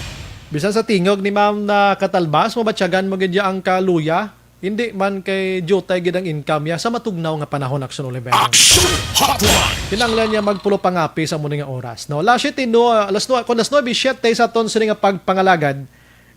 Bisan sa tingog ni Ma'am na Katalbas, mabatyagan mo gid ya ang kaluya. Hindi man kay diutay gid ang income ya sa matugnaw nga panahon, Action Olivero. Action Hotline! Kinahanglan niya magpulo pangapi sa muni nga oras, no? Alas siyete, no, alas nue, kung alas nuebe siyete sa aton sini nga pagpangalagad,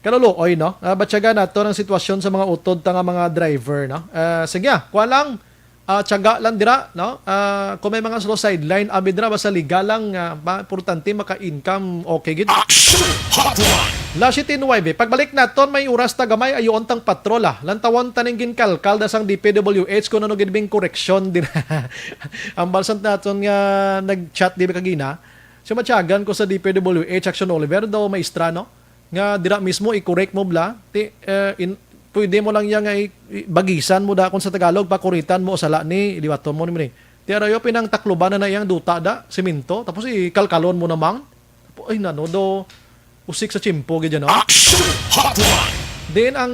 kaluluoy, no? Ah, batyagan nato ang sitwasyon sa mga utod ta nga mga driver, no? Ah, sige, ah, kuha lang, ah, tiyaga lang dira, no? Ah, kung may mga slow sideline, abi dira, basta legal lang, ah, ma-, importante maka-income, okay gid. Action Hotline! Alas siyete nuebe. Pagbalik naton, may oras ta gamay, ayuon tang patrol, ah. Lantawon ta ning ginkalkal da sang D P W H kung ano gid bing koreksyon dira. Ang balsant naton nga nag-chat di ba kagina, so matyagan ko sa D P W H, Action Oliver, daw maestra, no? Nga dira mismo i-correct mo bala, ti, eh, in, pwede mo lang yan nga i, i, bagisan mo da kung sa Tagalog, pakuritan mo o sala ni, liwaton mo ni. Ti arayo pinang takluban na na iyang duta da, semento, tapos ikalkalon mo namang. Ay, nano do, usik sa tiyempo, gid yan, no? Action Hotline! Then ang,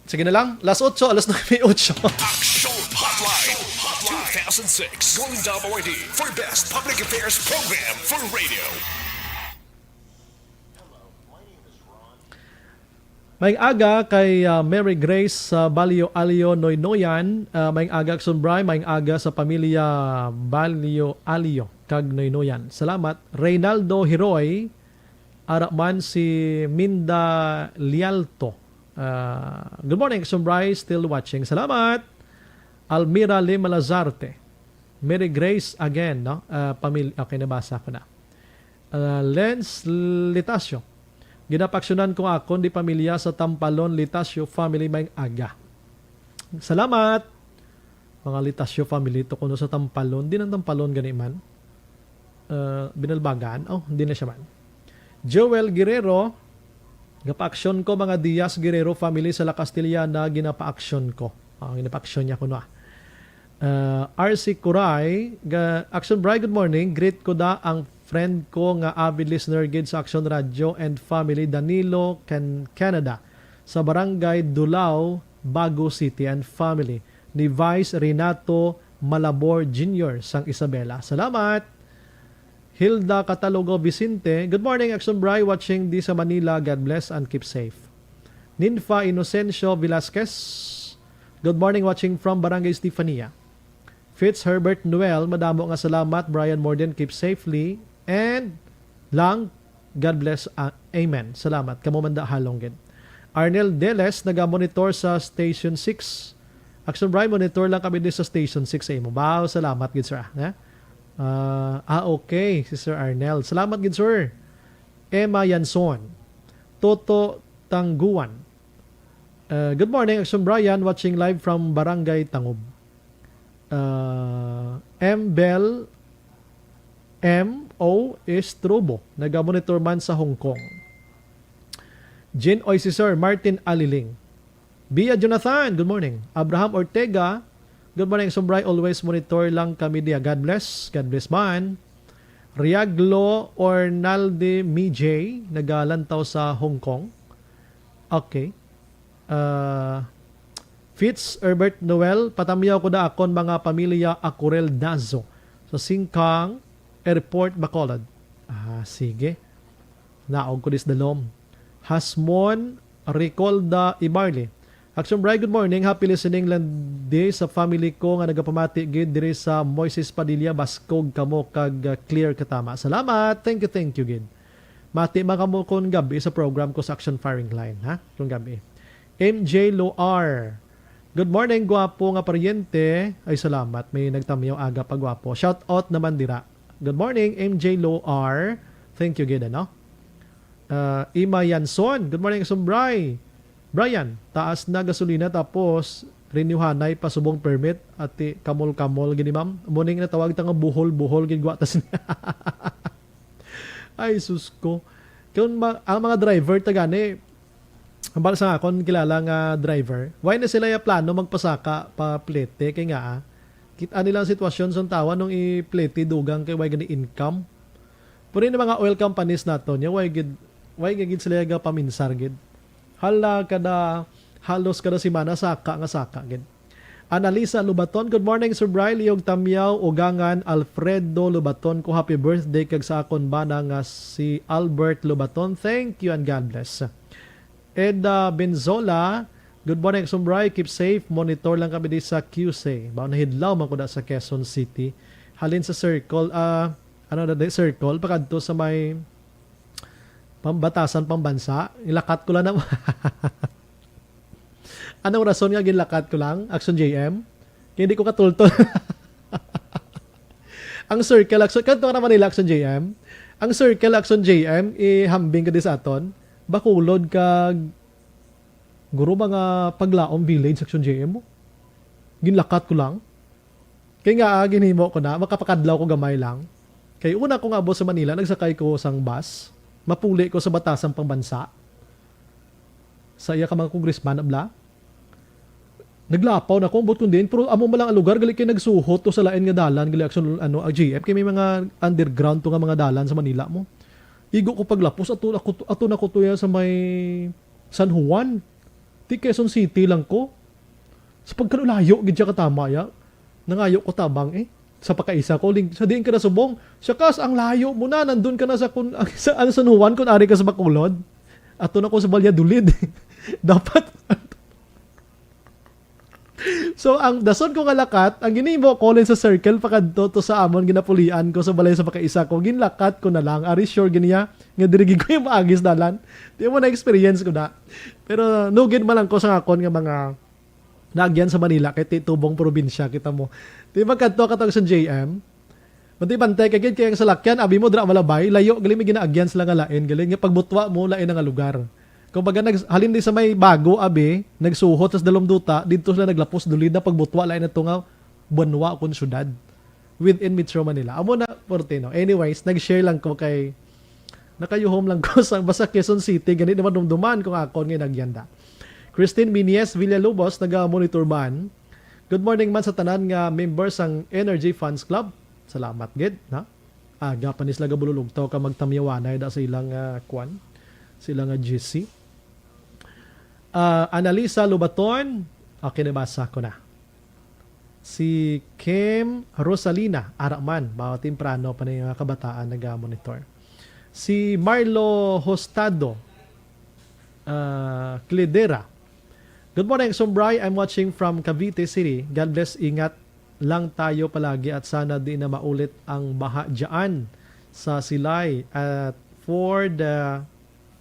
sige na lang, alas otso, alas nuebe otso. Action Hotline two thousand six Golden W R D for Best Public Affairs Program for Radio. Maayong aga kay, ah, Mary Grace sa Balyo Alyo, Noynoyan. Ah, maayong aga, Action Bri. Maayong aga sa pamilya Balyo Alyo kag Noynoyan. Salamat. Reynaldo Hiroy, ara man si Minda Lialto. Ah, good morning, Action Bri. Still watching. Salamat. Almira Lima Lazarte. Mary Grace again, no? Ah, pamil-, okay, nabasa ko na. Ah, Lens Litasio. Ginapaaksyonan ko akon di pamilya sa Tampalon Litasio family, maayong aga. Salamat! Mga Litasio family to kuno sa Tampalon. Di nang Tampalon gani man. Ah, Binalbagan. Oh, hindi na siya man. Joel Guerrero, gapaaksyon ko, mga Diaz Guerrero family sa La Castellana, ginapaaksyon ko. Ah, ginapaaksyon niya kuno, ah. Ah, R C Kuray, ga-, Action Bri, good morning. Greet ko da ang friend ko nga avid listener gid sa Action Radio and family, Danilo, Can-, Canada, sa Barangay Dulao, Bago City and family, ni Vice Renato Malabor Junior sang Isabela. Salamat! Hilda Catalogo Vicente, good morning, Action Bri, watching di sa Manila. God bless and keep safe. Ninfa Inocencio Velasquez, good morning, watching from Barangay Estefania. Fitz Herbert Noel, madamo nga salamat, Brian Morden, keep safely, and lang, God bless, ah, amen. Salamat. Kamo man da halong gid. Arnel Deles, naga-monitor sa Station six. Action Bri, monitor lang kami di sa Station six sa imo. Wow, salamat gid, sir, ah. Nga? Ah, ah, okay, si Sir Arnel. Salamat gid, sir. Emma Yanson. Toto Tangguan. Uh, good morning, Action Brian, watching live from Barangay Tangob. Uh, M Bel, M O Estrobo, naga-monitor man sa Hong Kong. Jean Oy, si Sir Martin Aliling. Bia Jonathan, good morning. Abraham Ortega, good morning, Action Bri. Always monitor lang kami diya. God bless. God bless man. Riaglo Ornalde Mijay, nagalantaw sa Hong Kong. Okay. Ah, Fitz Herbert Noel, patamyaw ko na akon mga pamilya Akurel Dazo sa Singkang Airport, Bacolod. Ah, sige. Naog ko dis dalom. Hasmon Ricolda Ibarli. Action Bri, good morning. Happy listening lang di sa family ko nga nagapamati gid diri sa Moises Padilla, Baskog kamo kag, uh, clear katama. Salamat. Thank you, thank you gid. Mati man kamo kon gabi sa program ko sa Action Firing Line, ha? Kon gabi. M J Loar. Good morning, gwapo nga paryente. Ay, salamat. May nagtamyaw aga pa, gwapo. Shout out naman dira. Good morning, M J Loar. Thank you gid, ano? Ah, Ima Yanson. Good morning, Action Bri. Brian, taas na gasolina tapos renewhanay pa subong permit, ati kamol-kamol gini, ma'am. Muning natawag ta nga buhol-buhol gid gwa ta sini. Ay, sus ko. Kung ma-, ang mga driver ta gani, ang bala sa akon kilala nga driver, why na sila ya plano magpasaka pa plete kay nga, ah, kit-a nila ang sitwasyon sa tawa nung i-plete dugang kay why gani income. Pero yung mga oil companies nato niya, why gid, why gid sila gapaminsar gid? Hala, kada, halos kada semana saka nga saka gid. Analisa Lubaton, good morning, Sir Bry, Liog Tamyaw, Ugangan, Alfredo Lubaton ko, happy birthday kag sa akon bana nga si Albert Lubaton. Thank you and God bless. Eda Benzola, good morning, Sir Bry, keep safe, monitor lang kami di sa Q C. Ba, nahidlaw man ko na sa Quezon City. Halin sa circle, ah, ano na di, circle, pakadto sa may pambatasan, pambansa, ilakat ko lang na. Anong rason nga ginlakat ko lang, Action J M? Kaya hindi ko katultol. Ang circle, Action, kanto ka naman nila, Action J M. Ang circle, Action J M, ihambing ka di sa aton. Bacolod kag, guro, mga Paglaom Village, Action J M mo. Ginlakat ko lang. Kay nga, ah, ginhimo ko na, makapakadlaw ko gamay lang. Kay una ko nga abot sa Manila, nagsakay ko sang bus. Mapuli ko sa batasang pambansa. Sa iya ka mga congressman, abla. Naglapaw na ko, ambot ko din, pero amo man lang ang lugar, gali kay nagsuhot to sa lain nga dalan, gali, Action, ano, ang G F, kay may mga underground to nga mga dalan sa Manila mo. Igo ko paglapos, ato, ato, ato na ko to ya sa may San Juan. Di Quezon City lang ko. Sa pagkalulayo, gid siya katama ya. Nangayo ko tabang eh. Sa pakaisa ko, ling, sa diin ka nasubong. Siya kas, ang layo mo na, nandun ka na sa, kun, sa, ang San Juan, kung ari ka sa Bacolod. Ato na ko sa Valladolid. Dapat, so, ang dason ko nga lakat, ang ginimo ko, ling, sa circle, pakadto to sa amon, ginapulian ko sa balay sa pakaisa ko, ginlakat ko na lang. Ari sure giniya, nga diri gid ko yung maagis dalan. Di mo na-experience ko na. Pero nugid man lang ko sa akon nga mga naagyan sa Manila, kay ti-, tubong probinsya, kita mo. Di ba kadto ka tawag sa J M? Bantay-bantay ka gid, kay ang salakyan, abi mo, dira malabay, layo, gali may ginaagyan sila nga lain, gali nga pagbutwa mo, lain na nga lugar. Kumbaga, nag-, halin di sa may bago, abi, nagsuhot sa Dalumduta, dito sila naglapos, dulid na pagbutwa, lain na to nga banwa kung syudad within Metro Manila. Amo na, Fortino. Anyways, nag-share lang ko kay nakayuhom lang ko sa basta Quezon City, gani naman dumduman kung akon nga nagyanda. Christine Minies Villalobos, naga-monitor man. Good morning man sa tanan nga member sang Energy Fans Club. Salamat gid, na? Aga pa ni sila gabululugtaw ka magtamyawanay da sa ilang, ah, kwan, sa ilang, ah, G C. Ah, Analisa Lubaton, okay, nabasa ko na. Si Kim Rosalina Araman, bawa temprano pa na yung mga kabataan naga-monitor. Si Marlo Hostado, ah, Cledera. Good morning, Sumbray. I'm watching from Cavite City. God bless, ingat lang tayo palagi at sana di na maulit ang baha dyan sa Silay. At for the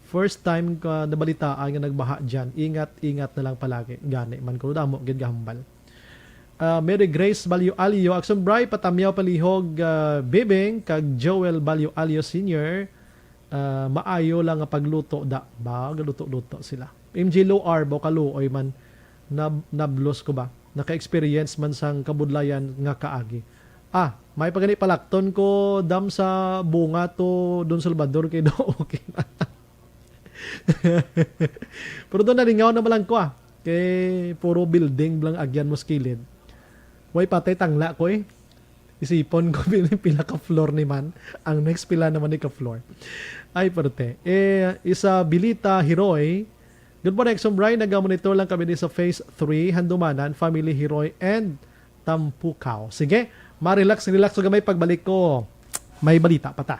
first time ko nabalitaan nga nagbaha dyan, ingat, ingat na lang palagi. Gani man ko, damo gid gahambal. Ah, Mary Grace Balyo Alyo, Action Bry, patamyaw palihog, ah, Bibing, kag Joel Balyo Alyo Senior, ah, maayo lang nga pagluto da. Ba, galuto-luto sila. M J Loar, ba, kaluoy man, nab-, nablos ko ba? Naka-experience man sang kabudlayan nga kaagi. Ah, may pagani palakton ko dam sa bunga to Don Salvador kay do okay na. Pero doon nalingaw na malang ko ah. Kay puro building lang agyan mo sa kilid. Way patay tangla ko eh. Isipon ko pila, pila ka floor ni man. Ang next pila naman ni ka floor. Ay, perte. Eh, isa Bilita Hiroy. Good morning, Exum Brian. Naga-monitor lang kami ni sa Phase three, Handumanan, Family Hiroy, and Tampukaw. Sige, ma-relax, relax ko gamay pagbalik ko. May balita pa ta.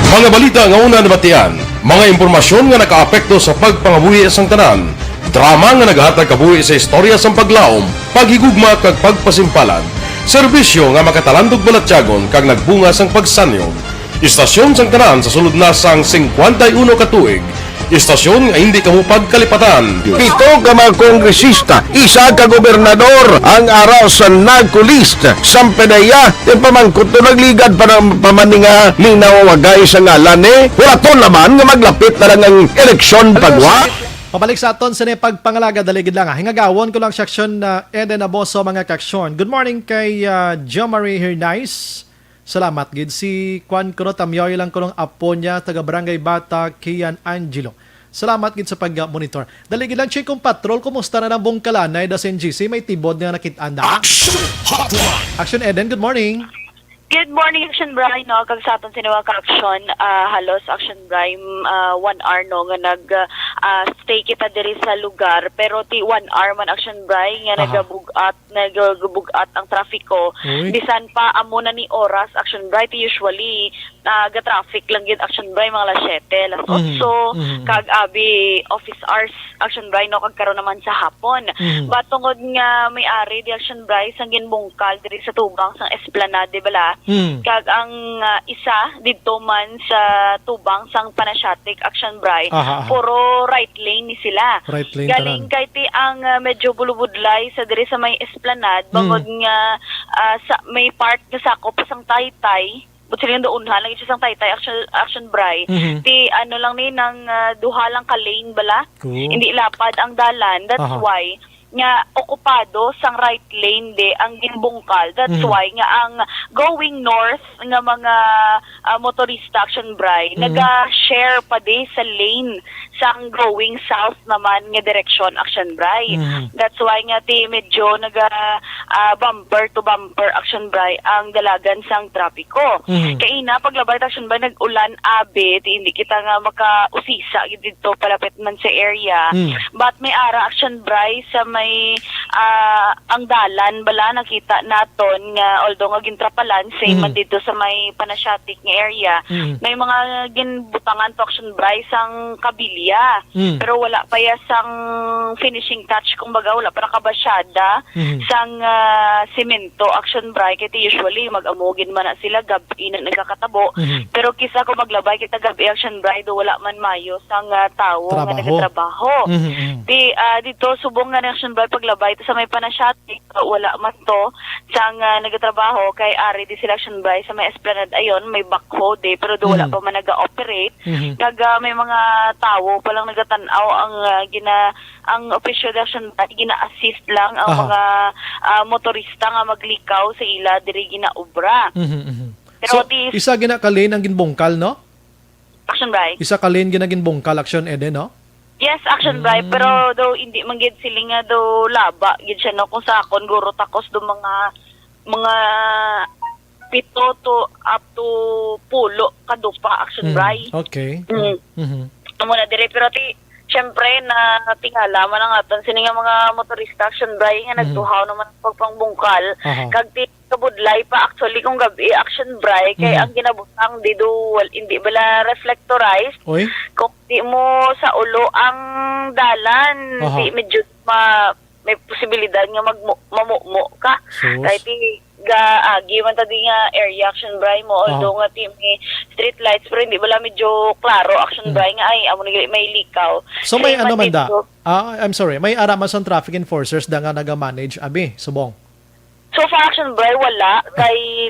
Mga balita nga una nabatian, mga impormasyon nga nakaapekto sa pagpangabuhi sang tanan, drama nga nagahatag kabuhi sa istorya sang paglaom, paghigugma kag pagpasimpalan, serbisyo nga makatalandog balatyagon kag nagbunga sang pagsanyog. Istasyon sang tanan sa sulod na sang singkwenta y uno ka tuig. Istasyon nga hindi kamo pagkalipatan. Pito ka mga kongresista, isa ka gobernador ang ara sa NAGCO list. Sampe na iya, ti pamangkot to nagligad pa ng pamaninga linawagay sa ngalan ni. Hulaton naman nga maglapit na lang ang eleksyon pagwa. Pabalik sa aton sa ni pagpangalaga, daligid lang, ha. Hingagawon ko lang sa aksyon na Eden Aboso, mga kaksyon. Good morning kay, ah, Jo Marie Hernais. Salamat gid. Si Kwan kuno, tamyaw lang kuno ang apo niya, taga Barangay Bata, Kian Angelo. Salamat gid sa pag-monitor. Dali gid lang, Chikong Patrol, kumusta na ang Bungkalanay, das N G C? May tibod nga nakit-an na? Action Hotline. Action Eden, good morning. Good morning, Action Bri, no? Kag sa aton sini nga ka-action, ah, halos, Action Bri, mm, ah, one hour, no, nga nag, ah, ah, stay kita diri sa lugar. Pero ti one hour man, Action Bri, nga Aha. nagabug-at, nagabug-at ang trapiko. Uy. Bisan pa amo na ni oras, Action Bri, ti usually, ah, ga-traffic lang gid, Action Bri, mga alas siyete, alas Mhm. otso, Mhm. kag abi office hours, Action Bri, no, kag karon naman sa hapon. Mhm. But tungod nga may ari di, Action Bri, sang ginbungkal diri sa tubang sang Esplanade bala, Mm. kag ang, ah, isa didto man sa tubang sang Panasiatic, Action Bri, Aha, aha. puro right lane ni sila. Right lane Galing tanan. kay ti ang, ah, medyo bulubudlay sa diri sa may Esplanade, Mm. bangod nga, ah, sa may part nga sakop sang Taytay, but sila yung doonhan lagi siya sang Taytay, Action, Action Bri. Mhm. Ti ano lang ni, nang, ah, duha lang ka lane bala. Oo. Hindi lapad ang dalan. That's Aha. why nga okupado sang right lane de ang ginbungkal. That's Mhm. why nga ang going north nga mga, ah, motorista, Action Bri, Mhm. naga-share pa de sa lane sang going south naman nga direksyon, Action Bri. Mhm. That's why nga ti medyo naga, ah, bumper to bumper, Action Bri, ang dalagan sang trapiko. Mhm. Kay ina, paglabay ta, Action Bri, nag-ulan abi, ti hindi kita nga makausisa gid didto palapit man sa area. Mm. But may ara, Action Bri, sa may, ah, ang dalan bala nakita naton nga although nga gintrapalan, same Mm. man didto sa may Panasiatic nga area, Mm. may mga ginbutangan to, Action Bri, sang kabilya. Mm. Pero wala pa ya sang finishing touch, kumbaga, wala pa nakabasyada Mhm. sang, ah, semento, Action Bri, kay ti usually mag-amo gid man na sila, gab-i na nagkakatabo. Mhm. Pero kisa kung maglabay kita gab-i, Action Bri, do wala man mayo sang, ah, tawo nga Trabaho. nagatrabaho. Mhm, mhm. Di, ah, dito, subong nga ni, Action Bri, paglabay to sa may Panasiatic, wala man to sang, ah, nagatrabaho, kay ari di sila, Action Bri, sa may Esplanade ayon, may backhoe di, pero do wala Mhm. pa man naga-operate. Mhm. Kag, ah, may mga tawo pa lang nagatan-aw ang, ah, gina-, ang opisyo di, Action Bri, gina-assist lang ang Aha. mga, ah, motorista nga maglikaw sa ila diri ginaobra. Mhm, mhm. Pero So, at least isa gina ka lane ang ginbungkal, no? Action Bri. Isa ka lane gina ginbungkal, Action Eden, no? Yes, Action Bri, Mm. pero do hindi man gid sila nga do laba gid siya, no, kung sa akon guro takos do mga, mga pito to up to pulo ka dupa, Action Mm, Bri. okay. Mm. Mhm. Amo na diri, pero ti, syempre, na tingala man ang aton sini nga mga motorista, Action Bri, nga Mhm. nagtuhaw naman ang pagpangbungkal. Aha. Kag ti, kabudlay pa, actually, kung gabi, Action Bri, kay Mhm. ang ginabutang di do, wal-, hindi bala reflectorized. Oy? Kung di mo sa ulo ang dalan, Aha. di medyo ma-, may posibilidad nga magmu-, mamumo ka. Sus. Kay ti, ga-, agi man ta di nga area, Action Bri, mo, Aha. although nga ti may street lights, pero hindi bala medyo klaro, Action Hmm. Bri, nga, ay, amo na gali may likaw. So, may Same ano man man da? dito. Ah, I'm sorry, may ara man sang traffic enforcers da nga naga-manage, abi, subong? So far, Action Bri, wala. Kay,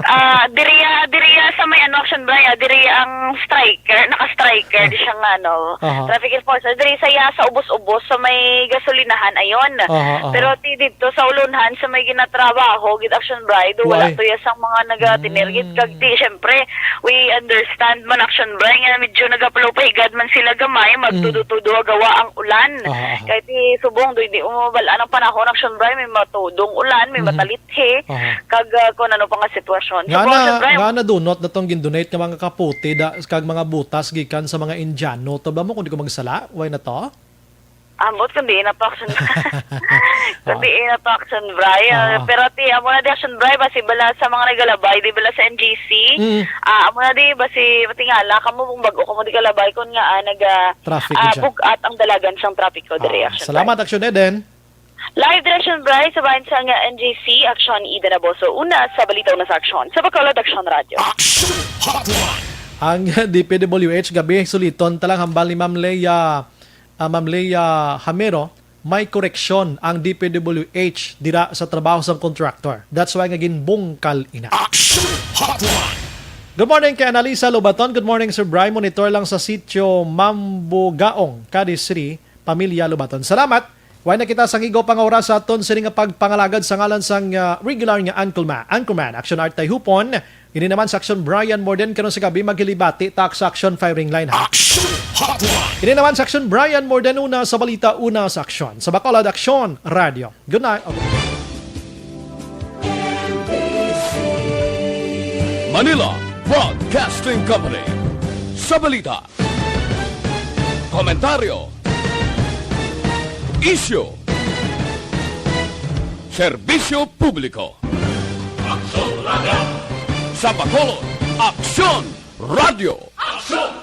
ah, diri, ah, diri, ah, sa may ano, Action Bri, ah, diri ang striker, naka-striker, Ah. di siya nga, ano, Aha. traffic enforcer. Diri sa iya, sa ubos-ubos, sa may gasolinahan, ayon. Aha, aha. Pero ti didto sa ulunhan, sa may ginatrabaho, gid, Action Bri, do wala Why? to ya sang mga nagatinirgit. Mm. Kag ti, syempre, we understand man, Action Bri, nga medyo nagapalupahigad man sila gamay, Mm. magtudo-tudo gawa ang ulan. Aha, aha. Kay ti subong, do hindi mo mabal-an ang panahon, Action Bri, may matudong ulan, may Mhm. matalit he, Aha. kag, ah, kung ano pa nga sitwasyon. So, Nga na, Action Bri, nga na dunot na tong gindonate nga mga kapote da, kag mga butas gikan sa mga Indiano. To ba mo kung di ko magsala? Why na to? Ambot kung di na to, Action Bri. Kung Ah. di na to, Action Bri. Ah, Ah. pero ti, amo na di, Action Bri, basi bala sa mga nagalabay, di bala sa N G C. Mm. Ah, amo na di, basi matingala kamo kung bag-o kamo di kalabay, kung nga, ah, naga, Traffic ah, dyan. bug-at ang dalagan sang trapiko diri, Ah, Action Bri. salamat, Action Eden. Live direksyon, Bri, sa bahin sa nga N G C, Action Ida Naboso. Una sa balita, una sa aksyon. Sa Bacolod, Action Radio. Action Hotline. Ang D P W H gabi, suliton talang hambal ni Ma'am Leia, ah, Ma'am Leia Hamero, may koreksyon ang D P W H dira sa trabaho sang contractor. That's why nga ginbungkal ina. Action Hotline. Good morning kay Analisa Lobaton. Good morning, Sir Bri. Monitor lang sa sitio Mambugaong, Cadiz City. Pamilya Lubaton. Salamat. Way na kita sa ngigo pa nga oras sa aton sini nga pagpangalagad sa ngalan sang, ah, regular nga anchorman, anchorman, Action Art Tayhupon. Ini naman sa Action Brian Morden karon sa gabi, maghilibati ta sa Action Firing Line, ha? Action Hotline. Ini naman sa Action Brian Morden, una sa balita, una sa aksyon. Sa Bacolod Action Radio. Good night. Okay. Manila Broadcasting Company. Sa balita, komentaryo, isyu, serbisyo publiko. Aksyon Radio! Sa Bacolod, Aksyon Radio! Aksyon!